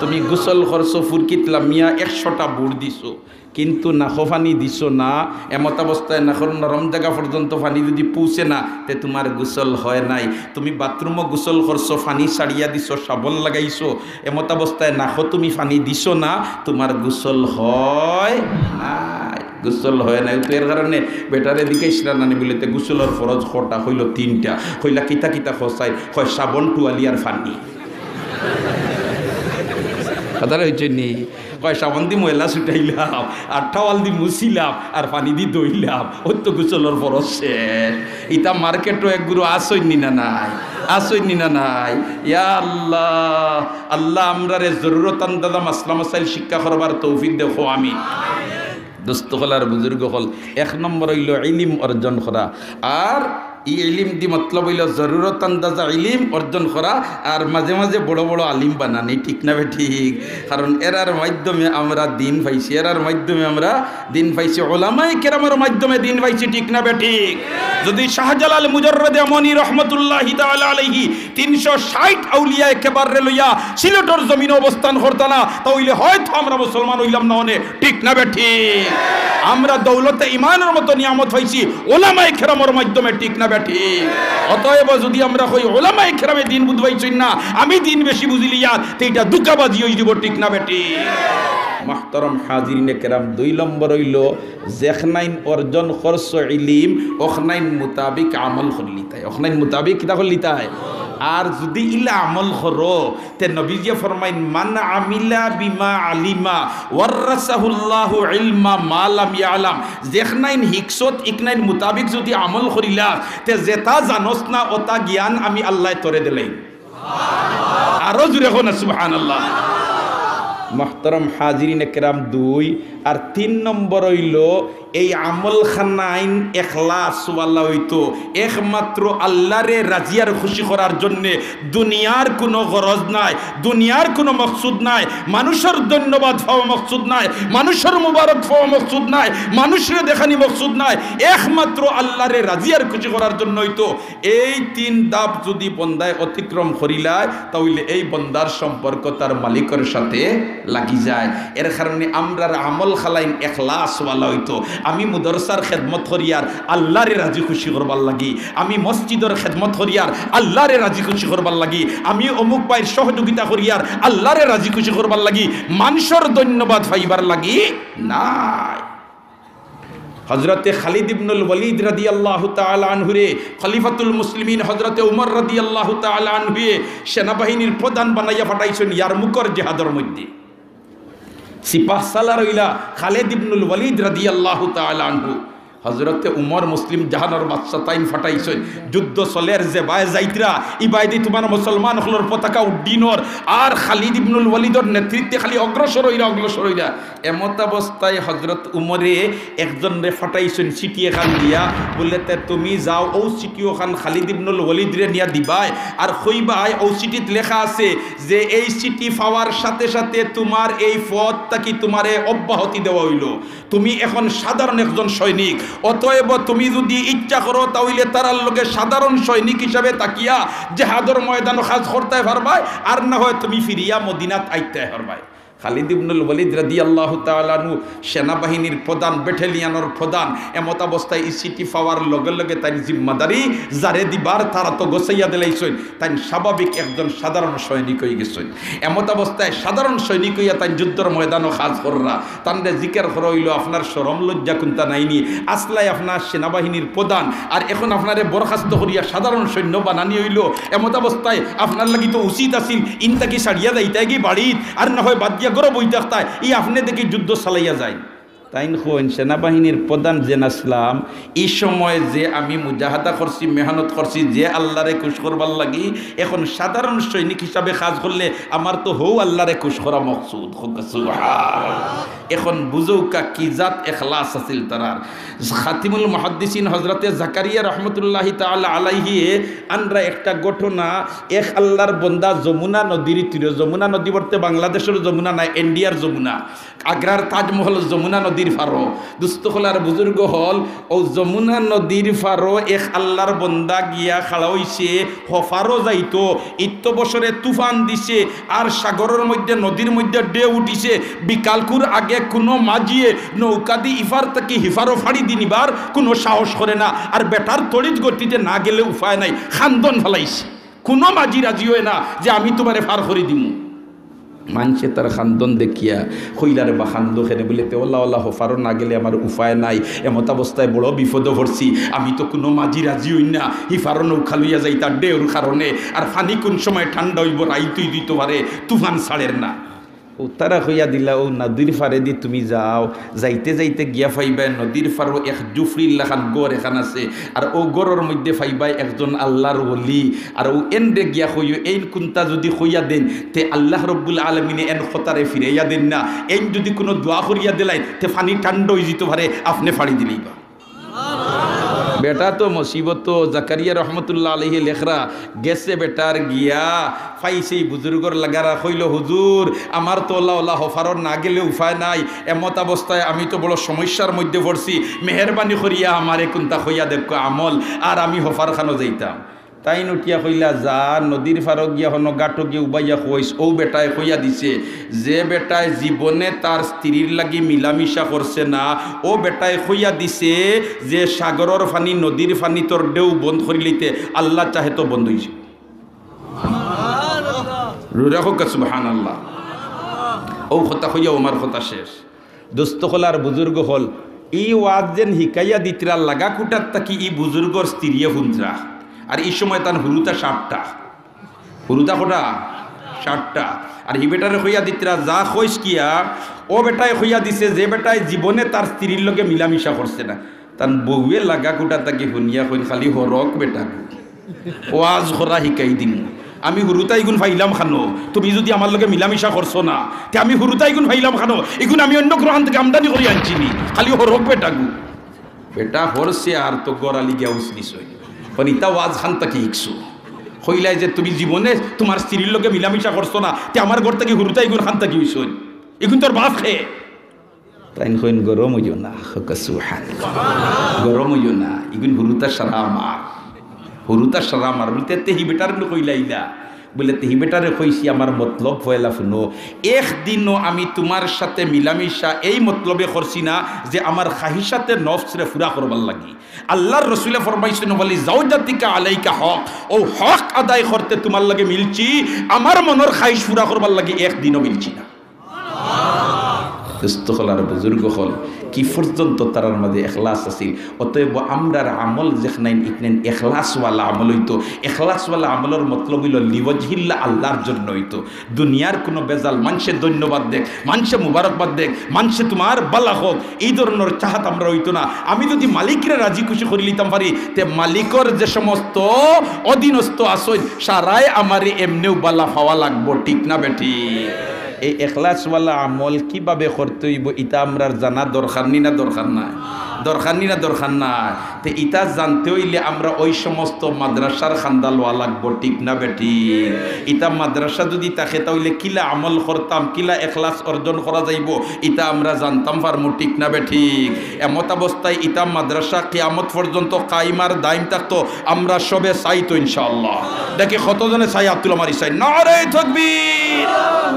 তুমি গোসল করছো, ফুরকিত লামিয়া একশোটা বুড় দিছো, কিন্তু নাকো পানি দিছো না, এমতাবস্থায় নাকর নরম জাগা পর্যন্ত পানি যুদি পৌঁছে না, তে তুমার গোসল হয় নাই। তুমি বাথরুমো গোসল করছো, পানি ছাড়িয়া দিছো, সাবন লাগাইছো, এমতাবস্থায় নাকো তুমি পানি দিছো না, তুমার গোসল হয় নাই, গোসল হয় নাই। তো এর কারণে বেটারে জিকাইছলা না নি বুলে, তে গোসলর ফরজ কয়টা? কইলো তিনটা। কইলা কিতা কিতা কছাইন? কয় সাবন, টুয়ালি আর পানি। কথাটা অইছে নি? কয় সাবন দি ময়লা ছুটাইলাম, আর টাওয়াল দি মুছিলাম, আর পানি দি ধইলাম, অউ তো গোসলর ফরজ শেষ। ইতা মার্কেটো এক গুরু আছইন নি না নাই? আছইন নি না নাই? ইয়া আল্লাহ, আল্লাহ আমরারে জরুরত আন্দাজা মাসলা মাসাইল শিক্ষা করবার তৌফিক দেও, কও আমিন। দোস্ত অকল আর বুজুর্গ অকল, এক নম্বর অইলো ইলিম অর্জন করা। আর ই ইলিম দি মতলব অইলো জরুরত আন্দাজা ইলিম অর্জন করা, আর মাঝে মাঝে বড় বড় আলিম বানানি, ঠিক না বেঠিক? কারণ এরার মাধ্যমে আমরা দিন পাইছি, এরার মাধ্যমে আমরা দিন পাইছি, ওলামায়ে কেরামর মাধ্যমে দিন পাইছি, ঠিক না বেঠিক? যুদি শাহজালাল মুজাররদে ইয়ামনি রহমতুল্লাহি তাআলা আলাইহি তিনশো ষাইট আউলিয়ায়ে কেবাররে লইয়া সিলেটর জমিনো অবস্থান করতা না, তা অইলে হয়তো আমরা মুসলমান অইলাম না অনে, ঠিক না বেঠিক? আমরা দৌলতে ইমানর মতো নিয়ামত পাইছি ওলামায়ে কেরামর মাধ্যমে, ঠিক না বেঠিক? অতএব যুদি আমরা কই ওলামায়ে কেরামে দিন বুঝাইছইন না, আমি দিন বেশি বুঝিলিয়ার, তে ইটা ধুকাবাজি অইযিবো, ঠিক না বেঠিক? মুহতারাম হাজিরিনে কেরাম, দুই নম্বর অইলো যেখনাইন অর্জন করছো ইলিম, অখনাইন মুতাবিক আমল করিলিতায়। অখনাইন মুতাবিক কিতা করিলিতায়? আর যুদি ইলা আমল করো, তে নবীজিয়ে ফরমাইন, "মান আমিলা বিমা আলিমা ওয়াররাসাহুল্লাহু ইলমা মা লাম ইয়ালাম।" যেখনাইন হিকছত, ইখনাইন মুতাবিক যুদি আমল করিলাস, তে যেতা জানস না, অতা জ্ঞান আমি আল্লায় তোরে দিলাইমু। আরো জুরে কও না, সুবহানাল্লাহ। মুহতারাম হাজিরিনে কেরাম, দুই। আর তিন নম্বর অইলো এই আমলখানাইন এখলাসওয়ালা অইতো, একমাত্র আল্লারে রাজি আর খুশি করার জন্যে। দুনিয়ার কুনু গরজ নাই, দুনিয়ার কুনু মকসুদ নাই, মানুষর ধন্যবাদ পাওয়া মকসুদ নাই, মানুষর মুবারক পাওয়া মকসুদ নাই, মানুষরে দেখানি মকসুদ নাই, একমাত্র আল্লারে রাজি আর খুশি করার জন্য অইতো। এই তিন ধাপ যুদি বন্দায় অতিক্রম করিলায়, তাইলে এই বন্দার সম্পর্ক তার মালিকর সাথে লাগি যায়। এর কারণে আমরার আমলখানাইন এখলাসওয়ালা অইতো। আমি মুদরসার খেদমত করিয়ার আল্লারে রাজি খুশি করবার লাগি, আমি মসজিদর খেদমত করিয়ার আল্লারে রাজি খুশি করবার লাগি, আমি অমুক ভাইর সহযোগিতা করিয়ার আল্লারে রাজি খুশি করবার লাগি, মানষর ধন্যবাদ পাইবার লাগি নায়। হজরতে খালিদ ইবনুল ওয়ালিদ রাদিয়াল্লাহু তাআলা আনহুরে, খলিফাতুল মুসলিমিন হজরতে উমর রাদিয়াল্লাহু তাআলা আনহুয়ে সেনাবাহিনীর প্রধান বানাইয়া পাঠাইছইন ইয়ারমুকর জেহাদর মধ্যে। সিপাহ সালার অইলা খালিদ ইবনুল ওয়ালিদ রাদিয়াল্লাহু তাআলা আনহু। হজরতে উমর মুসলিম জাহানর বাদশা তাইন পাঠাইছইন, যুদ্ধ চলের, যেবায় যাইতরা, ইবায়দি তুমার মুসলমান অকলর পতাকা উড্ডীন অর, আর খালিদ ইবনুল ওয়ালিদর নেতৃত্বে খালি অগ্রসর অইরা, অগ্রসর অইরা। এমতাবস্থায় হজরত উমরে একজনরে পাঠাইছইন চিঠি এখান দিয়া, বুলে, "তে তুমি যাও, অউ চিঠি অখান খালিদ ইবনুল ওয়ালিদরে নিয়া দিবায়, আর কইবায়, অউ চিঠিত লেখা আছে যে এই চিঠি পাওয়ার সাথে সাথে তুমার এই পদ থাকি তুমারে অব্যাহতি দেওয়া অইলো।" তুমি এখন সাধারণ একজন সৈনিক, অতএব তুমি যুদি ইচ্ছা করো, তাইলে তারার লগে সাধারণ সৈনিক হিসাবে থাকিয়া জেহাদর ময়দানো কাজ করতায় পারবায়, আর না হয় তুমি ফিরিয়া মদিনাত আইতায় পারবায়। খালিদ ইবনুল ওয়ালিদ রাদিয়াল্লাহু তাআলা আনহু সেনাবাহিনীর প্রধান, ব্যাটালিয়নর প্রধান, এমতাবস্থায় ই চিঠি পাওয়ার লগে লগে তাইন জিম্মাদারি যারে দিবার তারা তো গছাইয়া দিলাইছইন, তাইন স্বাভাবিক একজন সাধারণ সৈনিক অইগেছইন। এমতাবস্থায় সাধারণ সৈনিক অইয়া তাইন যুদ্ধর ময়দানো কাজ কররা। তানরে জিকার করা অইলো, "আপনার শরম লজ্জা কুন্তা নাইনি? আসলায় আপনার সেনাবাহিনীর প্রধান, আর এখন আপনারে বরখাস্ত করিয়া সাধারণ সৈন্য বানানি অইলো। এমতাবস্থায় আপনার লাগি তো উচিত আছিল ইন থাকি ছাড়িয়া যাইতায়গি বাড়িত, আর না হয় বাদ দিয়া ঘরো বই থাকতায়, ই আপনে দেখি যুদ্ধ চালাইয়া যায়।" তাইন কইন, "সেনাবাহিনীর প্রধান যেন আসলাম, ই সময় যে আমি মুজাহাদা করছি, মেহনত করছি, যে আল্লারে খুশ করবার লাগি, এখন সাধারণ সৈনিক হিসাবে কাজ করলে আমার তো হউ আল্লারে খুশ করা মকসুদ।" কউক্কা সুবহানাল্লাহ। এখন বুঝউক্কা কি জাত এখলাস আছিল তারার। খাতিমুল মুহাদ্দিসিন হজরতে জাকারিয়া রহমতুল্লাহি তাআলা আলাইহি আনরা একটা ঘটনা, এক আল্লার বন্দা যমুনা নদীর তীরে, যমুনা নদী বলতে বাংলাদেশর যমুনা নায়, ইন্ডিয়ার যমুনা, আগ্রার তাজমহল যমুনা নদীর পারো। দুস্ত অকল আর বুজুর্গ অকল, অউ যমুনা নদীর পারো এক আল্লার বন্দা গিয়া খাড়া অইছে, হফারো যাইতো, ইত্য বছরে তুফান দিছে, আর সাগরর মধ্যে, নদীর মধ্যে ঢেউ উঠিছে। বিকালকুর আগে কুনু মাঝিয়ে নৌকাদি ইপার থাকি হিপারো ফাড়ি দি নিবার কুনু সাহস করে না। আর বেটার তড়িৎ গতিতে না গেলে উপায় নাই, কান্দন ফালাইছে। কুনু মাঝি রাজি অয় না যে আমি তুমারে পার করি দিমু। মানষে তার কান্দন দেখিয়া কইলা, "রে বা, কান্দো কেনে?" বুলে, "তে অলা অলা হফারো না গেলে আমার উপায় নাই, এমতাবস্থায় বড় বিপদো পড়ছি, আমি তো কুনু মাঝি রাজি অইন না, হিপারো নৌকা লইয়া যাইতা ঢেউর কারণে, আর পানি কুন সময় ঠান্ডা অইবো, রাইত অই দিতো পারে, তুফান ছাড়ের না।" অউ তারা কইয়া দিলা, "অউ নদীর পারেদি তুমি যাও, যাইতে যাইতে গিয়া পাইবায় নদীর পারো এক জুফড়ির লাখান ঘর এখান আছে, আর অউ ঘরর মধ্যে পাইবায় একজন আল্লার ওলি, আর অউ এনরে গিয়া কইও, এইন কুন্তা যুদি কইয়া দেইন, তে আল্লাহ রব্বুল আলামিনে এন কথারে ফিরাইয়া দেইন না, এইন যুদি কুনু দোয়া করিয়া দিলাইন, তে পানি ঠান্ডা অই যিতো পারে, আপনে ফাড়ি দিলাইবা।" বেটা তো মুসিবত, জাকারিয়া রহমতুল্লাহ আলাইহি লেখরা, গেছে বেটার গিয়া, পাইছে ই বুজুর্গর লাগারা, কইলো, "হুজুর, আমার তো অলা অলা হফারো না গেলে উপায় নাই, এমতাবস্থায় আমি তো বড় সমস্যার মধ্যে পড়ছি, মেহেরবানি করিয়া আমারে কুন্তা কইয়া দেউক্কা আমল, আর আমি হফারখানো যাইতাম।" তাইন উঠিয়া কইলা, "যা, নদীর পারো গিয়া হনো ঘাটো গিয়া উবাইয়া কইস, অউ বেটায় কইয়া দিছে, যে বেটায় জীবনে তার স্ত্রীর লাগি মিলামিশা করছে না, অউ বেটায় কইয়া দিছে যে সাগরর পানি, নদীর পানি তোর ঢেউ বন্ধ করিলিতে আল্লাহ চাহে তো বন্ধ অইযিবো।" জোরে কউক্কা সুবহানাল্লাহ। অউ কথা কইয়া আমার কথা শেষ। দুস্ত অকল আর বুজুর্গ অকল, ই ওয়াজ যেন হিকাইয়া দিতরা লাগা কুটার থাকি ই বুজুর্গর স্ত্রীয়ে হুনতরা। আর ই সময় তান হুরুতা সাতটা। হুরুতা কটা? সাতটা। আর হি বেটারে কইয়া দিতরা, "যা কইস কিয়া, অউ বেটায় কইয়া দিছে যে বেটায় জীবনে তার স্ত্রীর লগে মিলামিশা করছে না।" তান বউয়ে লাগা কুটা থাকি হুনিয়া কইন, "খালি হরক বেটা, ওয়াজ করা হিকাই দিমু।" আমি হুরুতা ইগুন পাইলাম খানো? তুমি যুদি আমার লগে মিলামিশা করছো না, তে আমি হুরুতা ইগুন পাইলাম খানো? ইগুন আমি অইন্য কুনু খান থাকি আমদানি করি আনছি নি? খালি হরক বেটাগু। বেটা হরছে আর তো গড়ালি গিয়া উছলিছইন। অখন ইতা ওয়াজ খান থাকি হিকছো? কইলাই যে তুমি জীবনে তুমার স্ত্রীর লগে মিলামিশা করছো না, তে আমার ঘর থাকি হুরুতা ইগুন খান থাকি অইছইন? ইগুন তোর বাপ কে? তাইন কইন, "গরম অইও না।" কউক্কা সুবহানাল্লাহ। "গরম অইও না, ইগুন হুরুতা সারা আমার, হুরুতা সারা আমার।" বলতে, "তে হি বেটারে নু কইলাইলা?" বলে, "তে হি বেটারে কইছি, আমার মতলব পয়লা হুনো। একদিনও আমি তুমার সাথে মিলামিশা এই মতলবে করছি না যে আমার খাহিশাতে নফসরে পুরা করবার লাগি।" আল্লার রসুলে ফরমাইছইন, "ওয়ালি জাওজাতিকা আলাইকা হক।" অউ হক আদায় করতে তুমার লগে মিলছি, আমার মনর খাহিশ পুরা করবার লাগি একদিনও মিলছি না। দোস্ত অকল আর বুজুর্গ অকল, কি পর্যন্ত তারার মাঝে এখলাস আছিল। অতএব আমরার আমল যেখানাইন ইখানাইন এখলাসওয়ালা আমল অইতো। এখলাসওয়ালা আমলর মতলব অইলো লিওয়াজহিল্লাহ, আল্লার জন্য অইতো। দুনিয়ার কুনু বেজাল, মানষে ধন্যবাদ দেউক, মানষে মুবারকবাদ দেউক, মানষে তুমার বালা কউক, ই ধরনর চাহাত আমরার অইতো না। আমি যুদি মালিকরে রাজি খুশি করিলিতাম পারি, তে মালিকর যে সমস্ত অধীনস্থ আছইন, সারায় আমারে এমনেউ বালা পাওয়া লাগবো, ঠিক না বেঠিক? এই এখলাসওয়ালা আমল কিভাবে করতে অইবো, ইতা আমরার জানা দরকার নি না দরকার নায়? দরকার নি না দরকার নায়? তে ইতা জানতে অইলে আমরা ওই সমস্ত মাদ্রাসার খান্দা লওয়া লাগবো, ঠিক না বেঠিক? ইতা মাদ্রাসা যুদি থাকে, তা অইলে কিলা আমল করতাম, কিলা এখলাস অর্জন করা যাইবো, ইতা আমরা জানতাম পারমু, ঠিক না বেঠিক? এমত অবস্থায় ইতা মাদ্রাসা কিয়ামত পর্যন্ত কায়েম আর দায়েম থাকতো, আমরা সবে চাই তো ইনশাআল্লাহ। দেখি কতজনে চাই, আত তুলা মারি চাই। নারে তাকবীর,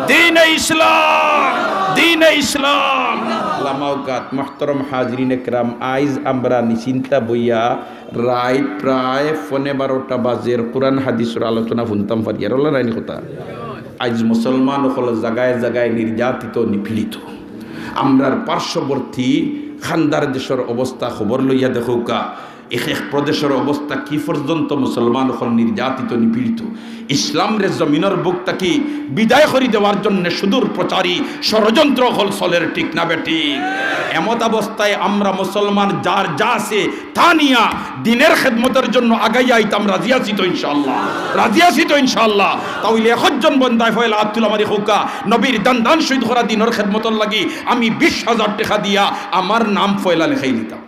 দ্বীনে ইসলাম, দ্বীনে ইসলাম। লামাউকাত, মুহতারাম হাজিরিন একরাম, আইজ আমরা নিশ্চিন্তা বইয়া রাইত প্রায় পৌনে বারোটা বাজের কোরআন হাদিসর আলোচনা হুনতাম পারি। আর অলা নায়নি কথা? আইজ মুসলমান অকল জাগায় জাগায় নির্যাতিত, নিপীড়িত। আমরার পার্শ্ববর্তী খান্দার দেশর অবস্থা খবর লইয়া দেখউক্কা, এক এক প্রদেশর অবস্থা কি পর্যন্ত মুসলমান অকল নির্যাতিত, নিপীড়িত। ইসলামরে জমিনর বুক থাকি বিদায় করি দেওয়ার জন্য সুদূর প্রচারী ষড়যন্ত্র অকল চলের, ঠিক না বেঠিক? এমত অবস্থায় আমরা মুসলমান যার যা আছে তা নিয়া দ্বীনের খেদমতর জন্য আগাইয়া আইতাম, রাজি আছি তো ইনশাআল্লাহ? রাজি আছি তো ইনশাআল্লাহ? তা অইলে একজন বন্দায় পয়লা আত তুলা মারি কউক্কা, নবীর দান দান শহীদ করা দ্বীনর খেদমতর লাগি আমি বিশ হাজার টেকা দিয়া আমার নাম পয়লা লেখাই দিতাম।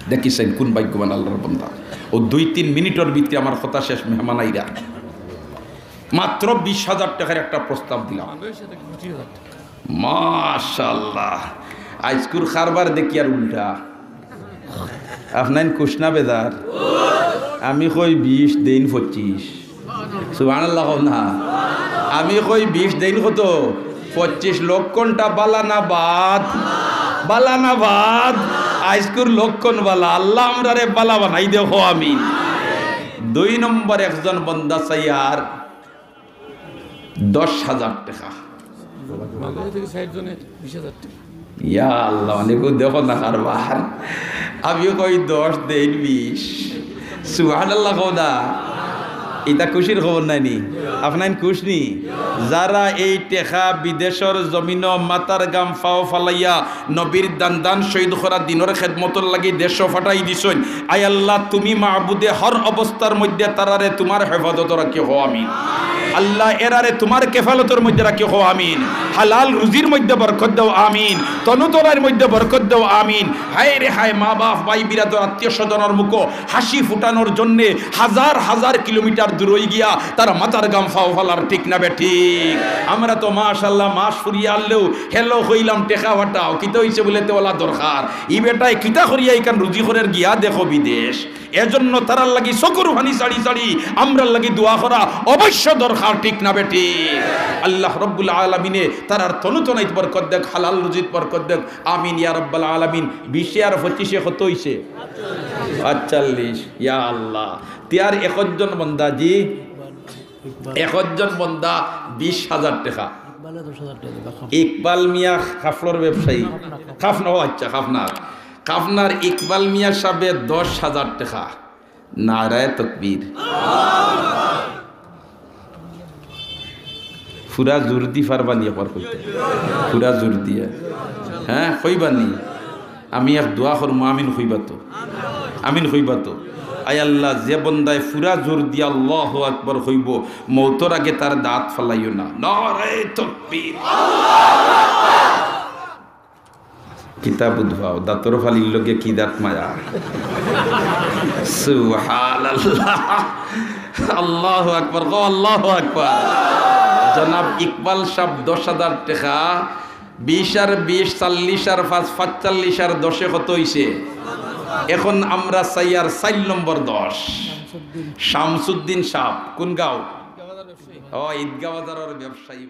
দেখিছেন কোন ভাগ্যবান আল্লার বন্দা। অউ দুই তিন মিনিটর ভিতরে আমার কথা শেষ, মেহমান আইরা। মাত্র বিশ হাজার টেকার একটা প্রস্তাব দিলাম। মাশাআল্লাহ, আইজকুর কারবার দেখি আর উল্টা। আপনাইন খুশ না বেজার? আমি কই বিশ, দেইন পঁচিশ। সুবহানাল্লাহ কও না। আমি কই বিশ, দেইন কত? পঁচিশ। লক্ষণটা বালা না বাদ? বালা না বাদ? আইজকুর লক্ষণ বালা। আল্লাহ আমরারে বালা বানাই দেও, কও আমিন। দুই নম্বর একজন বন্দা চাইয়ার দশ হাজার টেকা। মালয়েশিয়া থাকি চাইরজনে বিশ হাজার টেকা। ইয়া আল্লাহ, অনেকেউ দেখো না কারবার। আমি কই দশ, দেইন বিশ। সুবহানাল্লাহ কও না। ইতা খুশির খবর নায়নি? আপনাইন খুশ নি? যারা এই টেকা বিদেশর জমিনো মাথার ঘাম পাও ফালাইয়া নবীর দান দান শহীদ করা দ্বীনর খেদমতর লাগি দেশো ফাটাই দিছইন, আয় আল্লাহ, তুমি মাবুদে হর অবস্থার মধ্যে তারারে তুমার হেফাজতো রাখিও, কও আমিন। আল্লাহ, এরারে তুমার কেফালতর মধ্যে রাখিও, কও আমিন। হালাল রুজির মধ্যে বরকত দেও, আমিন। তনুতনার মধ্যে বরকত দেও, আমিন। হায় রে হায়, মা বাপ, ভাই বিরাদর, আত্মীয় স্বজনর মুখো হাসি ফুটানোর জন্যে হাজার হাজার কিলোমিটার দূরই গিয়া তারা মাথার ঘাম পাও ফালার, ঠিক না বেঠিক? আমরা তো মাশাআল্লাহ মাস ফুরিয়া আনলেও হেলো কইলাম টেকা ফাটাও, কিতা অইছে বুলে তে অলা দরকার। ই বেটায় কিতা করিয়া ইখান রুজি করের গিয়া দেখো বিদেশ। এজন্য তারার লাগি চকুর পানি ছাড়ি ছাড়ি আমরার লাগি দোয়া করা অবশ্য দরকার, ঠিক না বেঠিক? আল্লাহ রব্বুল আলামিনে তারার তনুতনাইত বরকত দেউক, হালাল রুজিত বরকত দেউক, আমিন ইয়া রব্বাল আলামিন। বিশে আর পঁচিশে কত অইছে? আটচল্লিশ। ইয়া আল্লাহ, তে আর একজন বন্দা জি, একজন বন্দা বিশ হাজার টেকা। ইকবালে দশ হাজার টেকা দিবা, খাপ। ইকবাল মিয়া কাপড়র ব্যবসায়ী। খাপ না, ও আচ্ছা, খাপনার। খাপনার ইকবাল মিয়া সাবে দশ হাজার টেকা। নারায়ে তাকবীর। পুরা জোর দি পারবানি একবার কইতে? পুরা জোর দিয়া। হ্যাঁ, কইবানি? আমি এক দোয়া করমু, আমিন কইবা তো? আমিন কইবা তো? আয় আল্লাহ, যে বন্দায় পুরা জোর দিয়া আল্লাহু আকবার কইবো, মউতর আগে তার দাঁত ফালাইও না। নারায়ে তাকবীর। কিতা বুঝবাও, দাঁতর ফালির লগে কি দাঁত মায়া। সুবহানাল্লাহ। আল্লাহু আকবার, কও আল্লাহু আকবার। জনাব ইকবাল সাব দশ হাজার টেকা, বিশ আর বিশ, চল্লিশ আর পাঁচ, পাঁচচল্লিশ আর দশে কত অইছে? এখন আমরা চাই আর চাইর নম্বর দশ। শামসুদ্দিন সাব, কোন গাঁও? ও, ঈদগাহ বাজারর ব্যবসায়ী।